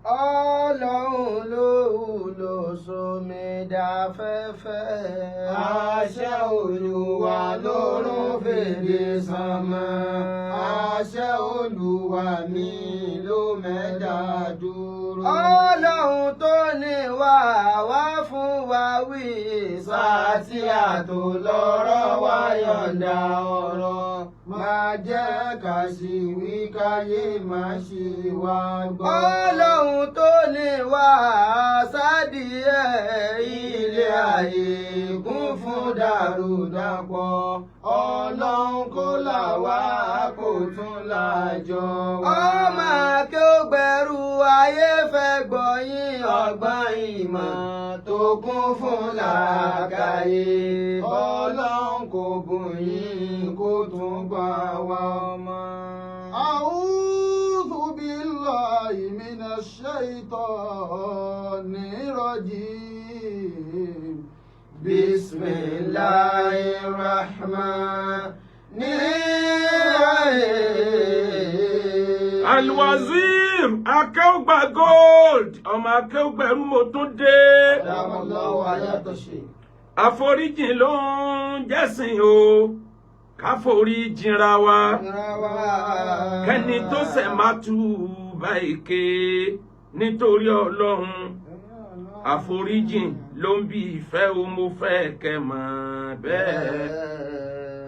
Ọlọ́run ló wúlò sómi dáfẹ́fẹ́. Àṣẹ Olúwa lórun fèdè sánmà. Àṣẹ Olúwa mi ló mẹ́ta dúró. Ọlọ́run tó ní wá wá fún wa wí. Sátì àtò lọ́rọ̀ wá yọ̀ǹda ọ̀rọ̀. Máa jẹ́ ká sì wí káyé má ṣe wá gbọ́. Ọlọ́run tó ní wá sádìẹ Ilé ayé kún fún dàrúdàpọ̀. Ọlọ́run kó là wá kó tún lájọ wá. Ọmọ kí ó gbẹrú ayé fẹ́ gbọ́yìn ọgbọ́n ìmọ̀ tó kún fún làákàyè. Ọlọ́run kò bùn yín kó tún gbà wá ọmọ. أعوذ بالله من الشيطان الرجيم. بسم الله الرحمن الرحيم. Alwazir Akéwùgbà Gold, ọmọ akéwùgbẹ̀rú, mo tún dé. دام الله حياة الشيخ. Àforíjìn ló ń jẹ́sìn o, káforíjìnra wa, kẹ́ni tó ṣẹ̀ má tú bá èké nítorí Ọlọ́run. Àforíjìn ló ń bí ìfẹ́ o, mo fẹ́ kẹ́ mọ̀ bẹ́ẹ̀.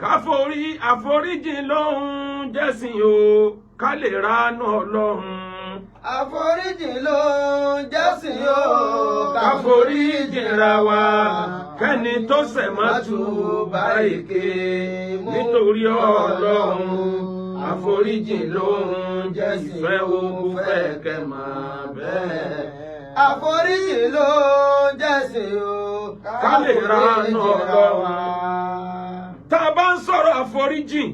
Káforí àforíjìn ló ń jẹ́sìn o, ká lè ránú Ọlọ́run. Àforíjì ló ń jẹ́sìn o. Káforíjìnra wa, kẹ́ni tó ṣẹ̀ má tú bá èké nítorí Ọlọ́run. Àforíjìn ló ń jẹ́ ìfẹ́ o, mo fẹ́ kẹ́ mọ̀ bẹ́ẹ̀. Àforíjì ló ń jẹ́sìn o. Ká lè ránú Ọlọ́run. Tá a bá ń sọ̀rọ̀ àforíjìn,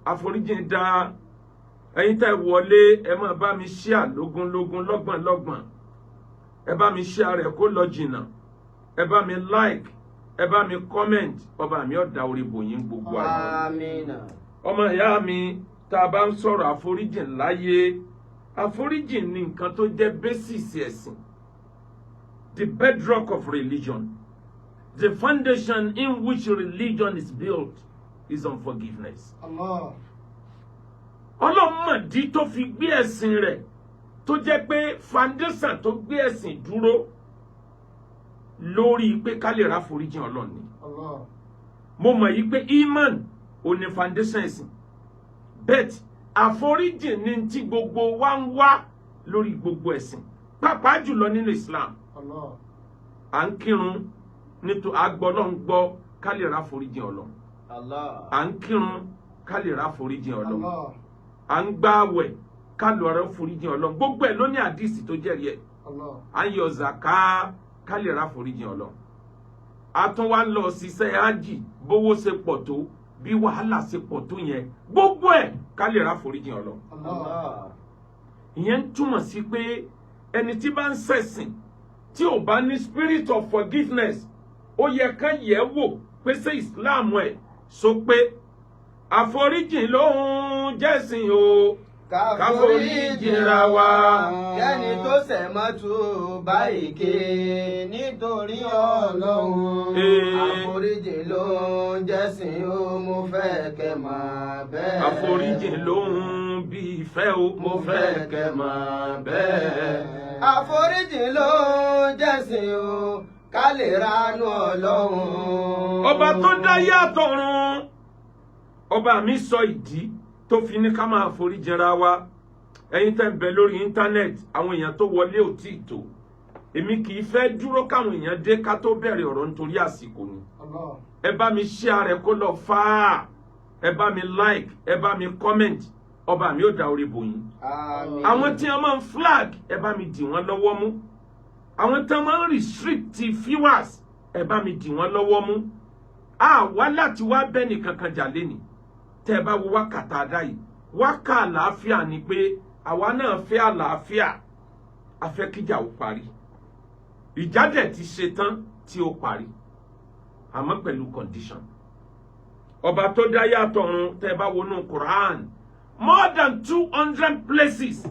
àforíjìn dá. Ẹ̀yin tẹ́ wọlé, ẹ máa bá mi share lógúnlógún, lọ́gbọ̀n lọ́gbọ̀n. Ẹ bá mi share rẹ̀ kó lọ jìnnà. Ẹ bá mi like, ẹ bá mi comment. Ọba mi ọ̀dà orí bòyín gbogbo àyè. Amina. Ọmọ ìyá mi, tá a bá ń sọ̀rọ̀ àforíjìn láyé, àforíjìn ni nǹkan tó jẹ́ basis ẹ̀sìn, the bedrock of religion. The foundation in which religion is built is on forgiveness. Allah. Ọlọ́mọdé tó fi gbé ẹ̀sìn rẹ̀, tó jẹ́ pé foundation tó gbé ẹ̀sìn dúró lórí pé ká lè ra foríjìn Ọlọ́run ni. Allah. Mo mọ̀ yí pé iman ò ní foundation ẹ̀sìn, but àforíjìn ni tí gbogbo wa ń wá lórí gbogbo ẹ̀sìn, pàápàá jùlọ nínú Islam. Allah. À ń kírun nítorí agbọ́ náà ń gbọ́ ká lè ra foríjìn Ọlọ́run. Allah. À ń kírun ká lè ra foríjìn Ọlọ́run. Allah. À ń gbààwẹ̀ ká lè ra foríjìn Ọlọ́run. Gbogbo ẹ̀ ló ní àdìsí tó jẹ́rìí ẹ̀. Allah. À ń yọ zaka ká lè ra foríjìn Ọlọ́run. A tún wá lọ ṣiṣẹ́ ájì, bówó ṣe pọ̀ tó, bí wàhálà ṣe pọ̀ tó yẹn, gbogbo ẹ̀ ká lè ra foríjìn Ọlọ́run. Allah. Allah. Ìyẹn ń túmọ̀ sí pé ẹni tí bá ń ṣẹ̀sìn tí ò bá ní spirit of forgiveness, ó yẹ ká yẹ̀ wò pé ṣé Islam ẹ̀ sọ pé àforíjìn ló ń jẹ́sìn o, káforíjìnra wa. Kẹ́ni tó ṣẹ̀ mọ́ tú báyìí ké Nítorí Ọlọ́run. Àforíjì ló ń jẹ́sìn o, mo fẹ́ kẹ́ mọ̀ bẹ́ẹ̀. Àforíjìn ló ń bí ìfẹ́ o, mo fẹ́ kẹ́ mọ̀ bẹ́ẹ̀. Àforíjì ló ń jẹ́sìn o, ká lè ránú Ọlọ́run. Ọba tó dá yàtọ̀run, ọba mi sọ ìdí tó fi ní ká máa foríjìnra wa. Ẹ̀yin tẹ́ ń bẹ lórí íńtánẹ́ẹ̀tì, àwọn èèyàn tó wọlé ò tí ì tó. Èmi kì í fẹ́ dúró káwọn èèyàn dé ká tó bẹ̀rẹ̀ ọ̀rọ̀ nítorí àsìkò ni. Allah. Ẹ bá mi share rẹ̀ kó lọ fáà, ẹ bá mi like, ẹ bá mi comment. Ọba mi ò dá orí bò yín. Àmín. Àwọn tí wọ́n máa ń flag, ẹ bá mi dì wọ́n lọ́wọ́ mú. Àwọn tí wọ́n máa ń restrict viewers, ẹ bá mi dì wọ́n lọ́wọ́ mú. A wá láti wá bẹ́ẹ̀ nìkan kan jà lénìí. Tẹ́ ẹ bá wo wákàtà àdá yìí, wákà àlàáfíà ni, pé àwa náà fẹ́ àlàáfíà, a fẹ́ kíjà ó parí. Ìjà dẹ̀ ti ṣe tán tí ó parí, àmọ́ pẹ̀lú condition. Ọba tó dá yàtọ̀ ọ̀run, tẹ́ ẹ bá wọnú Quran, more than 200 places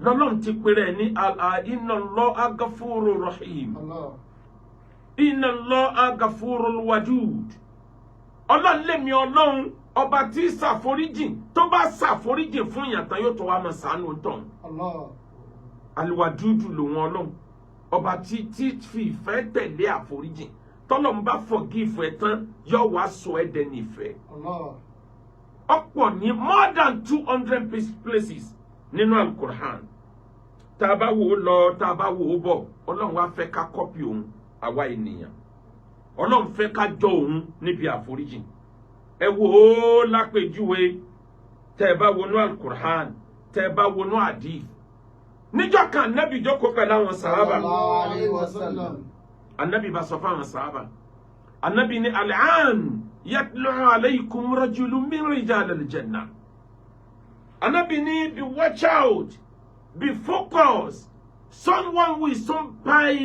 Lọ́lọ́run ti pèrè ní inna Allaha gafurur rahim. Allah. Inna Allaha gafurul wadud. Ọlọ́run lèmi Ọlọ́run ọba tí ṣàforíjì, tó bá ṣàforíjì fún ìyàtọ̀ yóò tó wá máa ṣàánú tán. Allah. Aliwadudu lòun Ọlọ́run ọba tí fi ìfẹ́ tẹ̀lé àforíjì. Tọ́lọ́run bá forgive ẹ tán, yóò wá sọ ẹ́ dẹni ìfẹ́. Allah. Ọ̀pọ̀ ní more than 200 places nínú Alukur'an. Tá a bá wò ó lọ, tá a bá wò ó bọ̀, Ọlọ́run wá fẹ́ ká copy òun. Àwa ènìyàn, Ọlọ́run fẹ́ ká jọ òun níbi àforíjì. Ẹ wò ó lápèjúwe, tẹ́ ẹ bá wọnú Alukur'an, tẹ́ ẹ bá wọnú hadith, níjọ́ kan Anabi jókòó pẹ̀lú àwọn sàhábà. Sallallahu alayhi wa sallam. Anabi bá sọ fáwọn sàhábà, Anabi ní al'an yatlu'u alaykum rajulun min rijal al-janna. Anabi ní, "Be watch out, be focused. Someone will soon pass,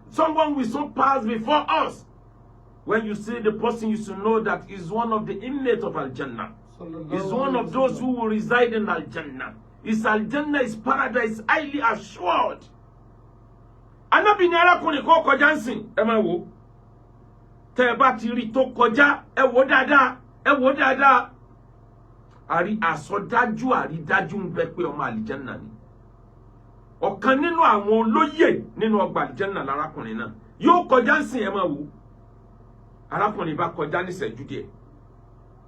someone will soon pass before us. When you see the person, you should know that is one of the inmates of Al-Jannah, is one of those who will reside in Al-Jannah. His Al-Jannah is paradise, highly assured." Anabi ní arákùnrin kan kọjá ń sìn, ẹ máa wò. Tẹ́ ẹ bá ti rí tó kọjá, ẹ wò dáadáa, ẹ wò dáadáa. Àrí àsọdájú, àrídájú ń bẹ pé ọmọ àlìjánà ni. Ọ̀kan nínú àwọn olóyè nínú ọgbà àlìjánà lárákùnrin náà. Yóò kọjá ń sìn, ẹ máa wò. Arákùnrin bá kọjá níṣẹ́jú díẹ̀.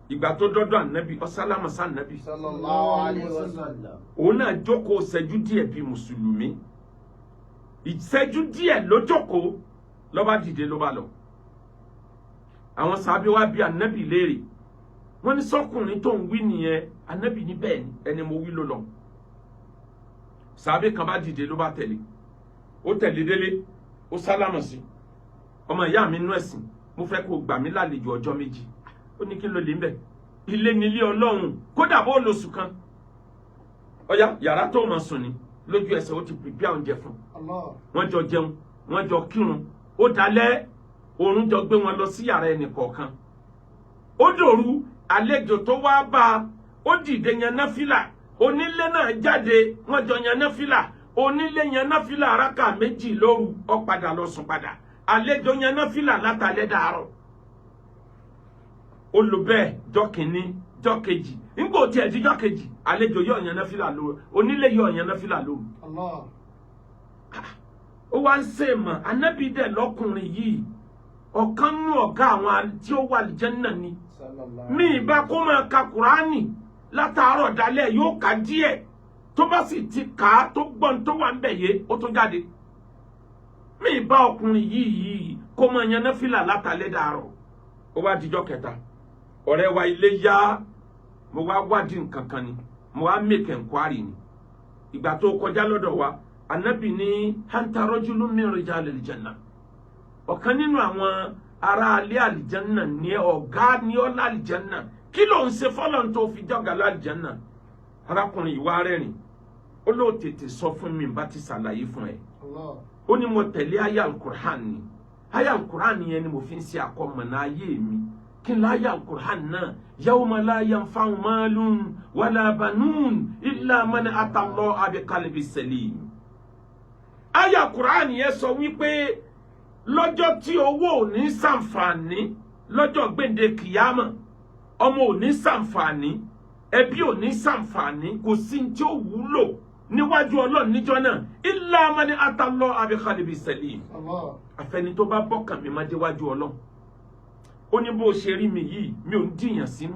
Ìgbà tó dọ́dọ̀ Ànábì, ó sálámà sí Ànábì. Sallallahu alayhi wa sallam. Òun náà jókòó ìṣẹ́jú díẹ̀ bíi mùsùlùmí. Ìṣẹ́jú díẹ̀ ló jókòó, ló bá dìde, ló bá lọ. Àwọn sàbí wá bí Ànábì léèrè, wọ́n ní sọ́kùnrin tó ń wí nìyẹn? Ànábì ní bẹ́ẹ̀ ni, ẹni mo wí ló lọ. Sàbí kan bá dìde, ló bá tẹ̀lé. Ó tẹ̀lé délé, ó sálámà sí. "Ọmọ ìyá mi nú ẹ̀sìn, mo fẹ́ kó gbà mí lálejò ọjọ́ 2." Ó ní kí ló lè ń bẹ̀, ilé nílé Ọlọ́run, kódà bó lóṣù kan. Ọ̀yá, yàrá tó mọ̀ sùn ni. Lójú ẹsẹ̀, ó ti prepare oúnjẹ fún. Allah. Wọ́n jọ jẹun, wọ́n jọ kírun. Ó dalẹ́, oorun jọ gbé wọn lọ sí yàrá ẹnì kọ̀ọ̀kan. Ó dòru, àlejò tó wá bá a, ó dìde yan náfìlà. Onílé náà jáde, wọ́n jọ yan náfìlà. Onílé yan náfìlà araka 2 lóru, ó padà lọ sùn padà. Àlejò yan náfìlà látàlẹ́ dàárọ̀. Ó lò bẹ́ẹ̀ jọ́ kìíní, jọ́ kejì. Nígbà tí ẹ̀ di jọ́ kejì, àlejò yóò yan náfìlà lóru, onílé yóò yan náfìlà lóru. Allah. Ó wá ń ṣe mọ̀. Anábì dẹ̀ lọ́kùnrin yìí, ọ̀kan nú ọ̀gá àwọn tí ó wà àlìjẹ́nnà ni. Sallallahu. Mi ìbá kó máa ka Kùránì látàárọ̀ dalẹ́, yóò ka díẹ̀, tó bá sì ti kà á, tó gbọ́n tó wà ń bẹ̀ yé, ó tó jáde. Mi ìbá ọkùnrin yìí kó máa yan náfìlà látàlẹ́ dàárọ̀. Ó wá dijọ́ kẹta, ọ̀rẹ́ wa, ilé yá. Mo wá wádìí nǹkan kan ni, mo wá make enquiry ni. Ìgbà tó kọjá lọ́dọ̀ wa, Anabi ní anta rajulun min rijalil janna, ọ̀kan nínú àwọn ará alẹ́ àlìjánná ní, ọ̀gá ní ọ́ lálìjánná. Kí ló ń ṣe fọlọ́n tó fi jọ́gà lálìjánná? Arákùnrin ìwà rẹ́rìn, ó lóò tètè sọ fún mi, bá ti ṣàlàyé fún ẹ. Allah. Ó ní mo tẹ̀lé àyá alukur'an ni. Àyá alukur'an yẹn ni mo fi ń ṣe àkọmọ̀nà ayé mi. Kí n láyà alukur'an náà? Yawma la yanfa'u malun wala banun illa man ata Allaha bi qalbin salim. Àyá alukur'an yẹn sọ wípé lọ́jọ́ tí owó ò ní ṣàǹfààní, lọ́jọ́ gbèǹde kìyàmà, ọmọ ò ní ṣàǹfààní, ẹbí ò ní ṣàǹfààní, kò sí ní tí ó wúlò níwájú Ọlọ́run níjọ́ náà, illa man ata Allaha bi qalbin salim. Allah. Àfẹni tó bá bọ́kàn mi má déwájú Ọlọ́run. Ó ní bó ṣe rí mi yìí, mi ò ń dìyàn sínú.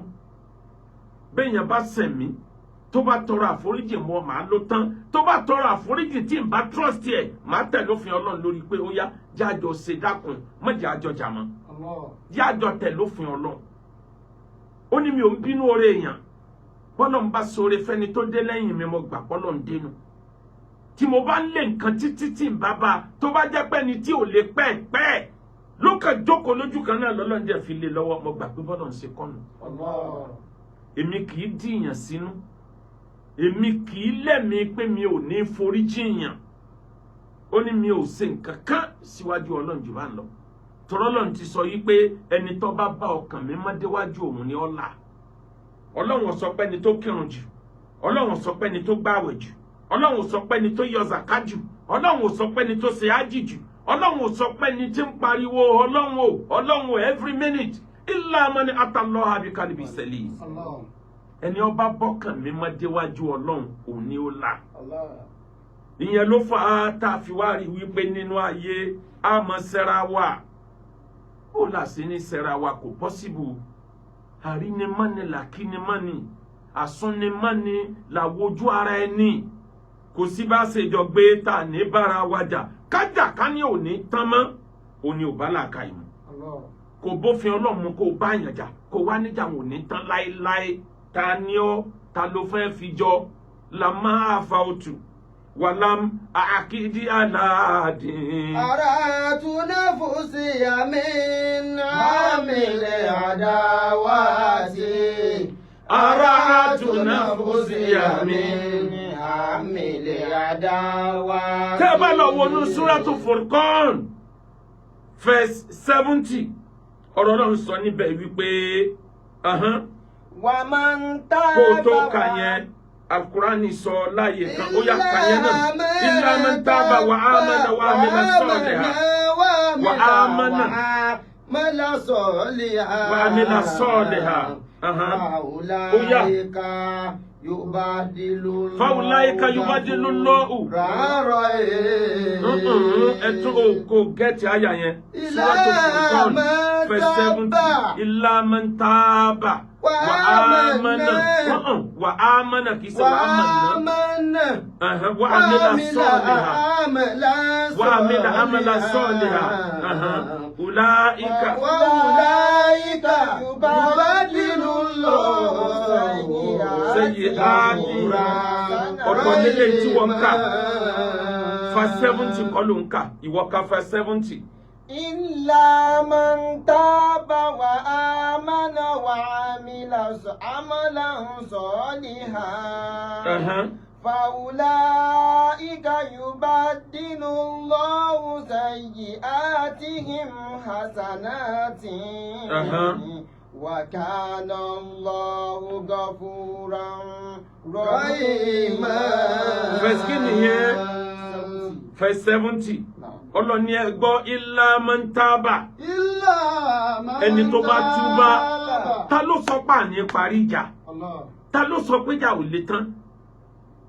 Béèyàn bá ṣẹ̀ mí, tó bá tọrọ àforíjì, mọ́ màá ló tán. Tó bá tọrọ àforíjì, tí n bá trust ẹ̀, màá tẹ̀lé òfin Ọlọ́run lórí pé ó yá, jájọ ṣe, dákun, má jẹ́ àjọ jà mọ́. Allah. Jájọ tẹ̀lé òfin Ọlọ́run. Ó ní mi ò ń bínú oore èèyàn. Bọ́lọ̀ ń bá sóore fẹ́ni tó dé lẹ́yìn mi, mo gbà bọ́lọ̀ ń dénú. Tí mo bá ń lé nǹkan títí tí n bá bá, tó bá jẹ́ pé ni tí ò lè pẹ́ pẹ́ ló kàn jókòó lójú kan náà, lọ́lọ́run jẹ́ fi lé lọ́wọ́, mo gbà pé bọ́lọ̀ ń ṣe kọ́nù. Allah. Èmi kì í dìyàn sínú, èmi kì í lẹ́mìí pé mi ò ní forí jìyàn. Ó ní mi ò ṣe nǹkan kan síwájú Ọlọ́run jù bá ń lọ, tọ́rọ́ Ọlọ́run ti sọ yí pé ẹni tó bá bá ọkàn mi má déwájú òun ni ó là. Ọlọ́run sọ pé ẹni tó kírun jù, Ọlọ́run sọ pé ẹni tó gbààwẹ̀ jù. Ọlọ́run ò sọ pé ẹni tó yọ zaka jù, Ọlọ́run ò sọ pé ẹni tó ṣe ájì jù, Ọlọ́run ò sọ pé ẹni tí ń pariwo Ọlọ́run o, Ọlọ́run o every minute. Illa man atallaha bi qalbi salim. Ẹni ọba bọ́kàn mímọ́ déwájú Ọlọ́run, òun ni ó là. Ìyẹn ló fà á tá a fi wá rí wípé nínú ayé a mọ̀ sẹ́ra wa. Ó là sí ní sẹ́ra wa, kò possible. Àrínimọ́ni làkínimọ́ni, àsúnimọ́ni làwojú ara ẹni. Kò sí bá ṣe jọ gbé ta ní bára wa jà, kájà ká ní òní tán mọ́, òní ò bá làákà ìmọ̀. Kò bófin Ọlọ́run kó bá yàn jà, kó wá níjà wọn ò ní tán láéláé. Ta ni ọ́? Ta ló fẹ́ fi jọ? La máa fa òtù wàlám àkìdí aládìn. أرأت نفسي من عامل عداواتي. أرأت نفسي من عامل عداواتي. Tẹ́ ẹ bá lọ wọnú Súrátù Furqan, verse 70, ọ̀rọ̀ náà ń sọ níbẹ̀ wípé ومن kó o تاب tó kà yẹn, Alukurani sọ láàyè kan, ó yà kà yẹn náà. Illa man taba wa amana wa amila salihan. Wa amana. وعمل صالحا. Wa amila salihan. فأولئك يبدل الله فأولئك يبدل الله. غفورا. Ẹtún o kò gẹ́tì àyà yẹn. Súrátù Furqan, verse 70. Illa man taba wa amana. Wa amana, kì í ṣe wa amana. وآمن Wa amila salihan. عملا Wa amila amala salihan. Ulaika. وأولئك يبدل الله سيئاتهم. Ọ̀tọ̀ nílé tí wọ́n ń kà. Verse 70 kọ́ ló ń kà. Ìwọ ka verse 70. إلا من تاب وآمن وعمل عملا صالحا فأولئك يبدل الله سيئاتهم حسنات وكان الله غفورا رحيما. Verse kí nìyẹn? Verse 70. Ọlọ́ni ẹ gbọ́, illa man taba. Illa man Ẹni tó bá túbá. taba. Ta ló sọ pé àní parí ìjà? Allah. Ta ló sọ pé ìjà ò lè tán?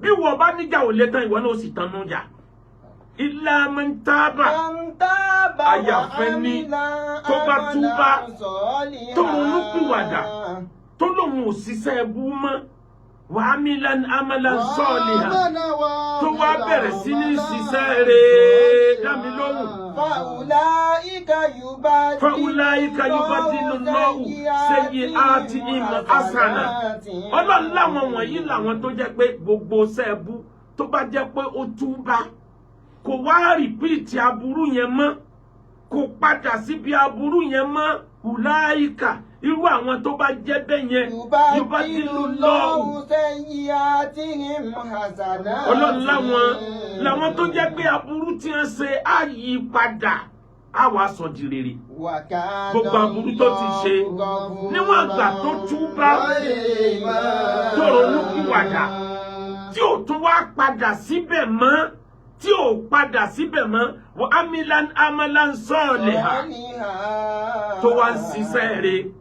Bí wọ́n bá níjà ò lè tán, ìwọ náà ó sì tán nú jà. Illa man taba. من تاب Àyàfẹ́ ní وعمل tó bá túbá, عملا صالحا tó ronúpìwàdà, tó lòun ò ṣiṣẹ́ ẹbú mọ́, wa amila amalan salihan, tó wá bẹ̀rẹ̀ sí ní ṣiṣẹ́ rẹ̀, dá mi lóhùn. فأولئك يبدل فأولئك يبدل الله سيئاتهم حسنة. Ọlọ́run láwọn wọ̀nyí làwọn tó jẹ́ pé gbogbo sẹ́ẹ̀bù tó bá jẹ́ pé ó túbá, kò wá repeat aburú yẹn mọ́, kò padà síbi aburú yẹn mọ́, أولئك, irú àwọn tó bá jẹ́ bẹ́ẹ̀ yẹn, يبدل الله سيئاتهم حسنات. Ọlọ́run láwọn tó jẹ́ pé aburú tí wọ́n ṣe á yí padà, á wàá sọ di rere. وكان Gbogbo aburú tó ti ṣe, الله níwọ̀n àgbà tó túbá, tó ronúpìwàdà, tí ò tún wá padà síbẹ̀ mọ́, tí ò padà síbẹ̀ mọ́, wa amila amalan saliha, tó wá ń ṣiṣẹ́ rẹ̀,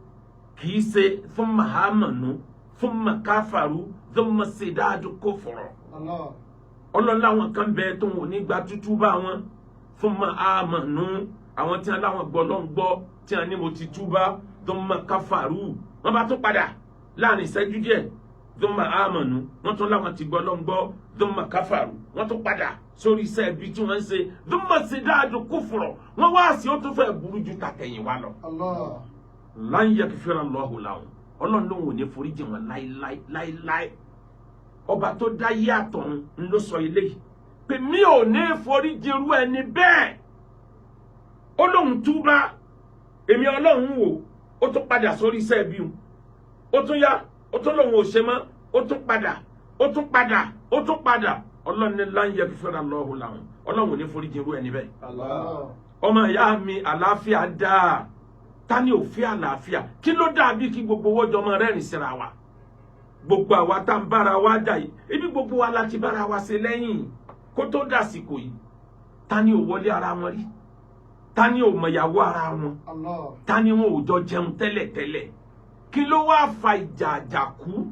kì í ṣe ثم آمنوا ثم كفروا ثم ازدادوا كفرا. Allah. Ọlọ́run láwọn kan bẹ tó wọn ò ní gba tútú bá wọn. ثم آمنوا, àwọn tí wọn láwọn gbọ́ lọ́n gbọ́, tí wọn ní mo ti túbá, ثم كفروا, wọn bá tún padà láàrin ìṣẹ́jú díẹ̀. ثم آمنوا, wọn tún láwọn ti gbọ́ lọ́n gbọ́, ثم كفروا, wọn tún padà sórí iṣẹ́ ibi tí wọ́n ń ṣe. ثم ازدادوا كفرا, wọ́n wá sí ó tún fẹ́ burú ju tàtẹ̀yìn wa lọ. Allah. لن يغفر الله لهم, Ọlọ́run lòun ò ní foríjì wọn láíláí láíláí. Ọba tó dá yé àtọ̀run ń ló sọ eléyìí pé mi ò ní foríjì irú ẹni bẹ́ẹ̀. Ó lóun túbá, èmi Ọlọ́run wò ó, tún padà sórí iṣẹ́ ibi òun, ó tún yá, ó tún lòun ò ṣe mọ́, ó tún padà, ó tún padà, ó tún padà. Ọlọ́run ní لن يغفر الله لهم, Ọlọ́run ò ní foríjì irú ẹni bẹ́ẹ̀. Allah. Ọmọ ìyá mi, àlàáfíà dáa. Ta ni ò fẹ́ àlàáfíà? Kí ló dàbí kí gbogbo owó jọmọ rẹ́rìn síra wa? Gbogbo àwa tá ń bára wa jà yìí, ibi gbogbo wa láti bára wa ṣe lẹ́yìn kó tó dàsìkò yìí. Ta ni ò wọlé ara wọn rí? Ta ni ò mọ̀yàwó ara wọn? Allah. Ta ni wọn ò jọ jẹun tẹ́lẹ̀tẹ́lẹ̀? Kí ló wá fa ìjà àjàkú?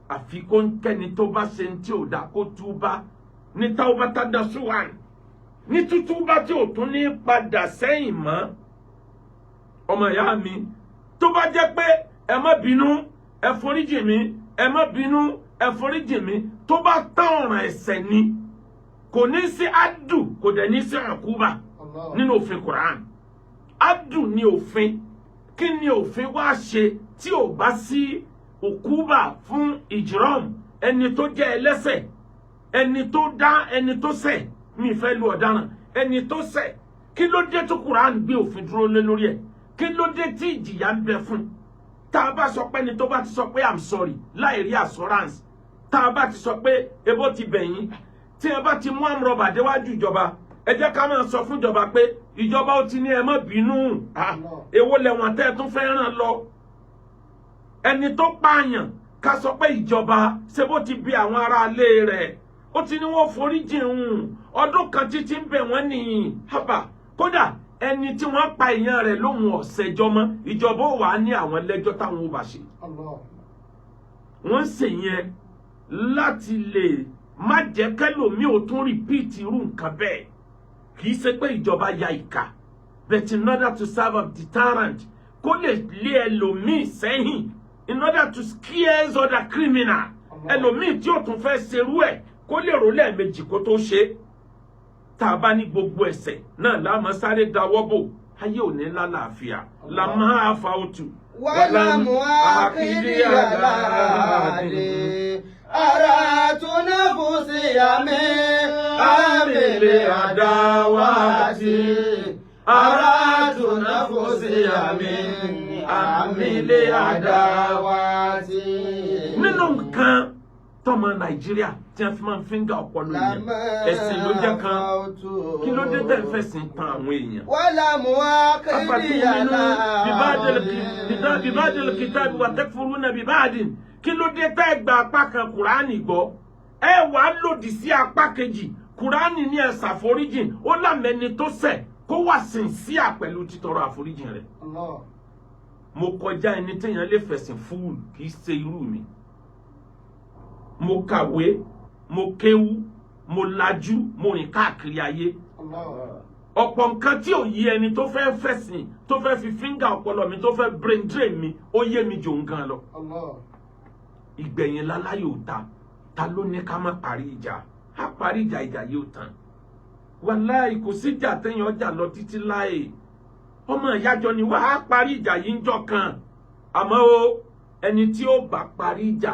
Àfi kó ń kẹ́ni tó bá ṣe ń tí ò dáa kó túbá ní tawbatan nasuhan, ní tútúbá tí ò tún ní padà sẹ́yìn mọ́. Ọmọ ìyá mi, tó bá jẹ́ pé ẹ má bínú, ẹ foríjì mi, ẹ má bínú, ẹ foríjì mi, tó bá tán ọ̀ràn ẹ̀ṣẹ̀ ni, kò ní sí adu, kò dẹ̀ ní sí àkúbà. Allah. Nínú òfin Quran, adu ni òfin. Kí ni òfin wá ṣe tí ò bá sí òkúbà fún ìjìrọ̀m, ẹni tó jẹ́ ẹlẹ́ṣẹ̀, ẹni tó dá, ẹni tó ṣẹ̀? Mi fẹ́ lu ọ̀daràn, ẹni tó ṣẹ̀. Kí ló dé tó Quran gbé òfin dúró lé lórí ẹ̀? Kí ló dé tí ìjìyà ń bẹ fún? Tá a bá sọ pé ẹni tó bá ti sọ pé "I'm sorry" láì rí assurance, tá a bá ti sọ pé ebó ti bẹ̀yìn, tí ẹ bá ti mú àmúrọ̀bà déwájú ìjọba, ẹ jẹ́ ká máa sọ fún ìjọba pé ìjọba ó ti ní ẹ má bínú. Ah, èwo lẹ̀wọ̀n tẹ́ ẹ tún fẹ́ ràn lọ? Ẹni tó pààyàn, ká sọ pé ìjọba ṣe bó ti bí àwọn aráalé rẹ̀, ó ti ní wọ́n foríjì ń ọdún kan títí ń bẹ̀ wọ́n nìyí. Hábà, kódà ẹni tí wọ́n pa èèyàn rẹ̀ lóhun ọ̀sẹ̀jọ́ mọ́, ìjọba ò wá ní àwọn lẹ́jọ́ táwọn ò bá ṣe. Allah. Wọ́n ń ṣe yẹn láti lè má jẹ́ kẹ́lòmíì ò tún repeat irú nǹkan bẹ́ẹ̀. Kì í ṣe pé ìjọba ya ìkà, but in order to serve as deterrent, kó lè lé ẹlòmíì sẹ́yìn, in order to scare other criminal, ẹlòmíì tí ó tún fẹ́ ṣerú ẹ̀ kó lè rò lẹ́ẹ̀mejì kó tó ṣe é. Tá a bá ní gbogbo ẹ̀ṣẹ̀ náà láàmú sáré dáwọ́ bò, ayé ò ní lálàáfíà la máa fa òtù. ولم أقل على أرات نفسي من عامل عداواتي أرات نفسي من عامل عداواتي. Nínú nǹkan tọmọ Nàìjíríà tí wọn fi máa ń fíńgà ọpọlọ èèyàn, ẹ̀sìn ló jẹ́ kan. Kí ló dé tẹ̀ ń fẹ̀sìn tan àwọn èèyàn? ولم أقل أفتؤمنون ببعض الكتاب وتكفرون ببعض. Kí ló dé tẹ́ gba apá kan Kùránì gbọ́, ẹ wàá lòdì sí apá kejì? Kùránì ní ẹ ṣàforíjìn, ó lámẹni tó ṣẹ̀ kó wà sincere pẹ̀lú títọrọ àforíjìn rẹ̀. Allah. Mo kọjá ẹni téèyàn lè fẹ̀sìn fool, kì í ṣe irú mi. Mo kàwé, mo kéwú, mo lajú, mo rìn káàkiri ayé. Allah. Ọ̀pọ̀ nǹkan tí ò yé ẹni tó fẹ́ fẹ̀sìn, tó fẹ́ fi fíńgà ọpọlọ mi, tó fẹ́ brain drain mi, ó yé mi jò nǹkan lọ. Allah. Ìgbẹ̀yìn láláyò ta. Ta ló ní ká má parí ìjà? Á parí ìjà, ìjà yóò tán. Wàláì, kò síjà téèyàn jà lọ títí láì. Ọmọ ìyájọ ni wá, á parí ìjà yìí ń jọ kan. Àmọ́ o, ẹni tí ó bá parí ìjà,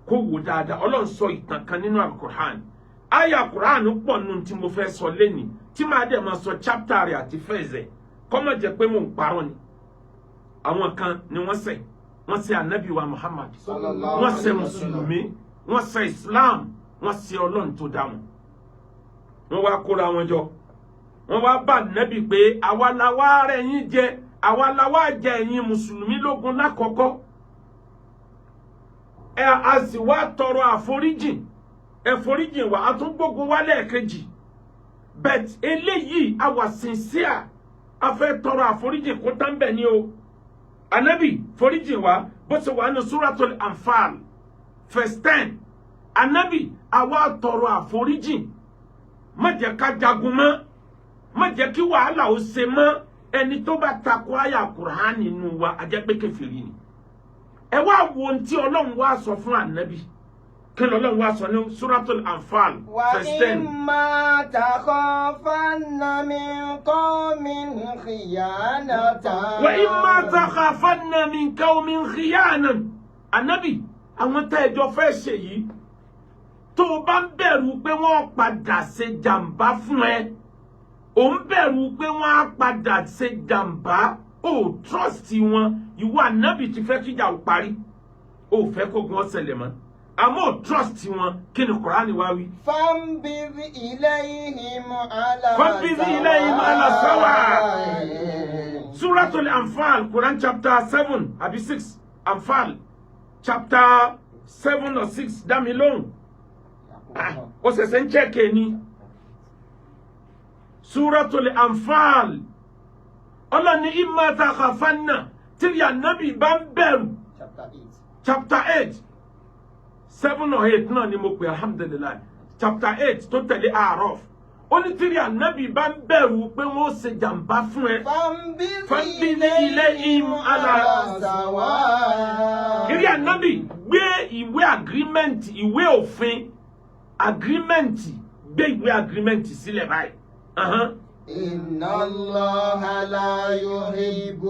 kó wò dáadáa. Ọlọ́run sọ ìtàn kan nínú Alukur'an. Àyà Kur'an pọ̀ nù tí mo fẹ́ sọ lẹ́nìí, tí màá dẹ̀ máa sọ chapter rẹ̀ àti verse, kọ́mọ̀ jẹ́ pé mò ń parọ́ ni. Àwọn kan ni wọ́n ṣẹ̀, wọ́n ṣẹ̀ anabi wa Muhammad, wọ́n ṣẹ̀ mùsùlùmí, wọ́n ṣẹ̀ Islam, wọ́n ṣẹ̀ Ọlọ́run tó dá wọn. Wọ́n wá kóra wọn jọ, wọ́n wá bá nẹ́bì pé àwa la wá rẹ̀ yín jẹ, àwa la wá jẹ ẹ̀yin mùsùlùmí lógun lákọ̀ọ́kọ́ ẹ, a sì wá tọrọ àforíjìn, ẹ foríjìn wa, a tún gbógun wá lẹ́ẹ̀kejì, but eléyìí a wà sincere, a fẹ́ tọrọ àforíjìn kó tán bẹ̀ ni o. Anabi, foríjìn wa. Bó ṣe wà ní Suratul Anfal verse 10, anabi, àwa tọrọ àforíjìn, má jẹ́ ká jagun mọ́, má jẹ́ kí wàhálà ó ṣe mọ́. Ẹni tó bá takò àyà Kùránì nínú wa, a jẹ́ pé kèfèrí ni. Ẹ wá wo ohun tí Ọlọ́run wá sọ fún ànábì. Kí ni Ọlọ́run wá sọ ní Suratul Anfal verse 10? وإما تخافن من قوم خيانة. وإما تخافن من قوم خيانة. Ànábì, àwọn tẹ́ ẹjọ́ fẹ́ ṣe yìí, tó o bá ń bẹ̀rù pé wọ́n padà ṣe jàǹbá fún ẹ, ò ń bẹ̀rù pé wọ́n á padà ṣe jàǹbá, ò trust wọn. Ìwọ ànábì ti fẹ́ kíjà ò parí, ò fẹ́ kógun ó ṣẹlẹ̀ mọ́, àmọ́ ò trust wọn. Kí ni Kùránì wá wí? فانبذ إليهم على فانبذ إليهم على سواء. Suratul Anfal, Quran chapter 7 àbí 6, Anfal. Chapter 7 or 6, dá mi lóhùn. Ah, ó ṣẹ̀ṣẹ̀ ń check ni. Suratul Anfal, Ọlọ́ni إما تخافن, tí Ànábì bá ń bẹ̀rù. Chapter 8. Chapter 8, 7 or 8 náà ni mo pè. Alhamdulillahi, chapter 8 tó tẹ̀lé Araf. Ó ní tí Ànábì bá ń bẹ̀rù pé wọ́n ó ṣe jàǹbá fún ẹ, فانبذ إليهم على سواء. Ìrí Ànábì, gbé ìwé agreement, ìwé òfin agreement, gbé ìwé agreement sílẹ̀ báyìí. إن الله لا يحب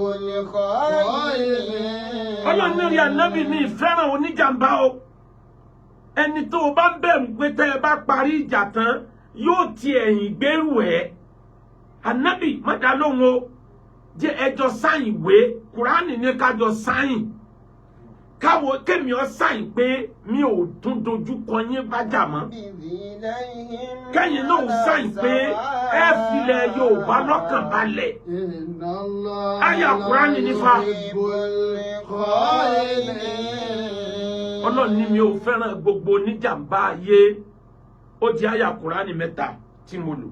الخائنين. Ọlọ́run ní rí Ànábì, mi fẹ́ràn oníjàmbá o. Ẹni tó o bá ń bẹ̀rù pé tẹ́ ẹ bá parí ìjà tán, yóò ti ẹ̀yìn gbèrú ẹ̀, Ànábì, má dá lóhùn o. Jẹ́ ẹjọ́ sign ìwé. Kùránì ní kájọ sign, káwo kémi ọ sign pé mi ò tún dojú kọ yín bá jà mọ́, kẹ́yìn náà sign pé ẹ filẹ̀ Yorùbá lọ́kàn balẹ̀. إن الله Àyà Kùránì nífa. يحب الخائنين. Ọlọ́run ní mi ò fẹ́ràn gbogbo oníjàmbá ayé. Ó di àyà Kùránì mẹ́ta tí mo lò.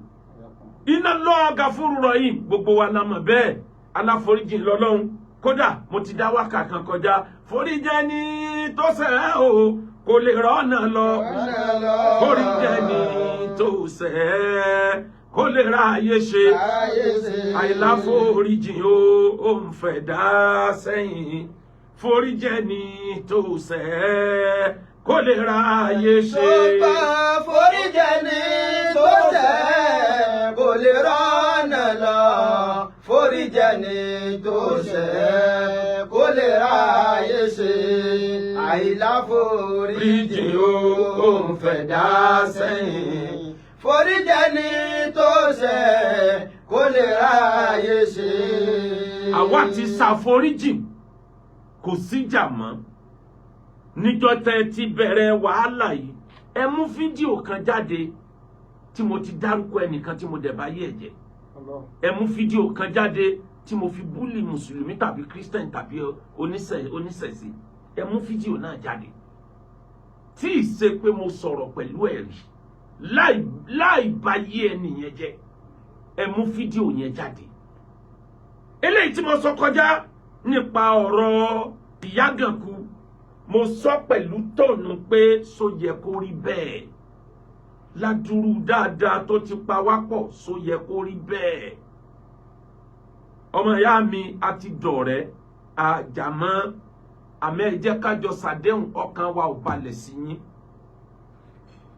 إن الله غفور رحيم, gbogbo wa la mọ̀ bẹ́ẹ̀, aláforíjì lọ́lọ́run. Kódà mo ti dá wákà kan kọjá: foríjẹni tó ṣẹ̀ o, kò lè rọ́nà lọ, foríjẹni tó ṣẹ̀, kó lè ra ayé ṣe, àìláforíjì o, ó ń fẹ́ dá sẹ́yìn, foríjẹni tó ṣẹ̀, kó lè ra ayé ṣe. Tó bá foríjẹni tó ṣẹ̀, kò lè rọ́nà lọ, foríjẹni tó ṣẹ̀, kó lè ráyè ṣe, àìláforíjì o, ó ń fẹ́ dá sẹ́yìn, foríjẹni tó ṣẹ̀, kó lè ráyè ṣe. Àwa ti ṣàforíjì, kò síjà mọ́. Níjọ́ tẹ́ ẹ ti bẹ̀rẹ̀ wàhálà yìí, ẹ mú fídíò kan jáde tí mo ti dárúkọ ẹnìkan tí mo dẹ̀ bá yé ẹ̀jẹ̀. Ẹ mú fídíò kan jáde tí mo fi bully mùsùlùmí tàbí Christian tàbí oníṣẹ̀ṣe. Ẹ mú fídíò náà jáde tí ì ṣe pé mo sọ̀rọ̀ pẹ̀lú ẹ̀rí láì bá yé ẹni yẹn jẹ́. Ẹ mú fídíò yẹn jáde. Eléyìí tí mo sọ kọjá nípa ọ̀rọ̀ Ìyágànkú, mo sọ pẹ̀lú tone pé só yẹ kó rí bẹ́ẹ̀, ládùúrú dáadáa tó ti pa wá pọ̀, só yẹ kó rí bẹ́ẹ̀. Ọmọ ìyá mi, àti dọ̀rẹ́ àjàmọ́, àmọ́ ẹ jẹ́ kájọ ṣàdéhùn. Ọkàn wa ò balẹ̀ sí yín.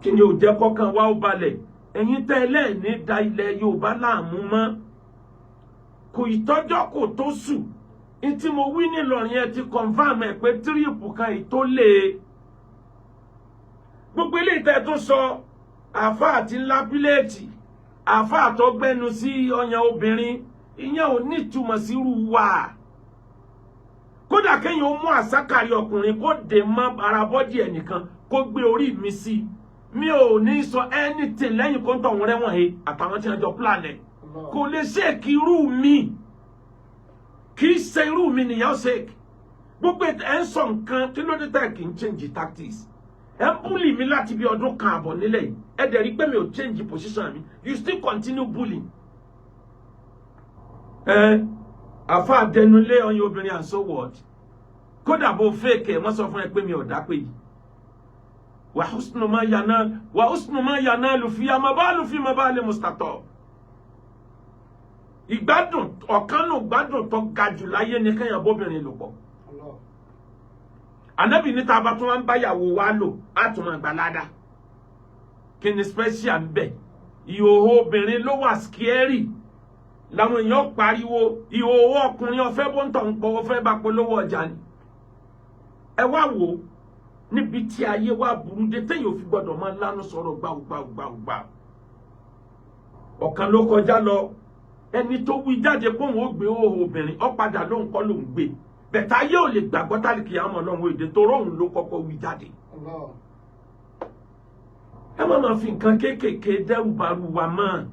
Kí ni ò jẹ́ kọ́kàn wa ò balẹ̀? Ẹ̀yin tẹ́ ẹlẹ́ẹ̀ní da ilẹ̀ Yorùbá láàmú mọ́, kò ìtọ́jọ́ kò tó sùn ní tí mo wí nílọrin, ẹ ti confirm ẹ pé trip kan yìí tó lé gbogbo eléyìí tẹ́ tó sọ, àáfàá àti ńlá pílẹ̀tì, àáfàá tó gbẹnu sí ọyàn obìnrin, ìyẹn ò ní ìtumọ̀ sírú wa. Kódà kéèyàn ó mú àsákàrí ọkùnrin kó dè mọ́ ara body ẹnìkan, kó gbé orí mi sí i, mi ò ní sọ anything lẹ́yìn kó ń tọ̀ wọ́n rẹ́wọ̀n he àtàwọn tí wọ́n jọ plan ẹ̀. Kò lè shake irú mi, kì í ṣe irú mi nìyẹn ó shake. Gbogbo ẹ̀ ń sọ nǹkan, kí ló dé tẹ̀ kì í change tactics? Ẹ ń bully mi láti bí ọdún kan àbọ̀ nílẹ̀ yìí, ẹ dẹ̀ rí pé mi ò change position mi, you still continue bullying. Ẹ àfa àdẹnulé ọyàn obìnrin, and so what? Kódà bó fake ẹ, wọ́n sọ fún ẹ pé mi ò dá pé yìí. وحسن ما ينال وحسن ما ينال في ما بال في ما بال مستطاب. Ìgbádùn ọ̀kan nù, gbádùn tó ga jù láyé ni kéèyàn bóbìnrin lò pọ̀. Ànábì ní tá a bá tún wá ń báyàwó wa lò, á tún máa gbà ládàá. Kí ni special ń bẹ? Ìhòòhò obìnrin ló wà scary làwọn èèyàn pariwo. Ìhòòhò ọkùnrin, ọ̀fẹ́ bó ń tọ̀ ń pọ̀, ọ̀fẹ́ bá polówó ọjà ni. Ẹ wá wò ó níbi tí ayé wa burú dé, téèyàn ò fi gbọdọ̀ máa lánú sọ̀rọ̀ gbàù gbàù gbàù gbàù. Ọ̀kan ló kọjá lọ, ẹni tó wí jáde pé òun ó gbé òhò obìnrin, ó padà lóun kọ́ lòun gbé bẹ̀tà. Ayé ò lè gbàgbọ́ tálíkì àmọ́ ọlọ́run èdè tó róhùn ló kọ́kọ́ wí jáde. Ẹ má máa fi nǹkan kéékèèké dẹ́rù baru wa mọ́.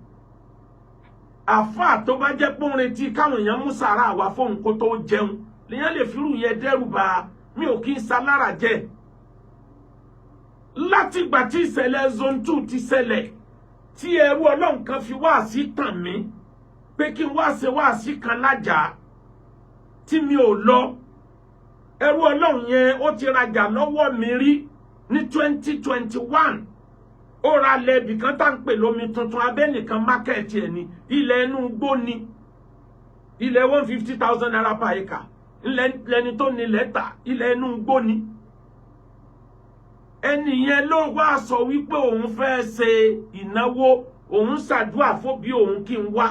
Àfáà tó bá jẹ́ pé òun retí káwọn èèyàn mú sàrà wá fóun kó tó jẹun lèèyàn lè firú yẹn dẹ́rù ba. Mi ò kí ń salára jẹ. Látìgbà tí ìṣẹ̀lẹ̀ Zone 2 ti ṣẹlẹ̀, tí ẹrú Ọlọ́run kan fi wáàsí tàn mí pé kí n wá ṣe wáàsí kan lájà tí mi ò lọ, ẹrú Ọlọ́run yẹn, ó ti rajà lọ́wọ́ mi rí ní 2021. Ó ra lẹ́bì kan tá ń pè lómi tuntun, abẹ́nìkan market ẹ̀ ní ilẹ̀ inú igbó ni, ilẹ̀ ₦150,000 per acre lẹni tó nílẹ̀ tà. Ilẹ̀ inú igbó ni. Ẹni yẹn ló wá sọ wípé òun fẹ́ ṣe ìnáwó, òun ṣàdúrà fóbi òun, kí n wá.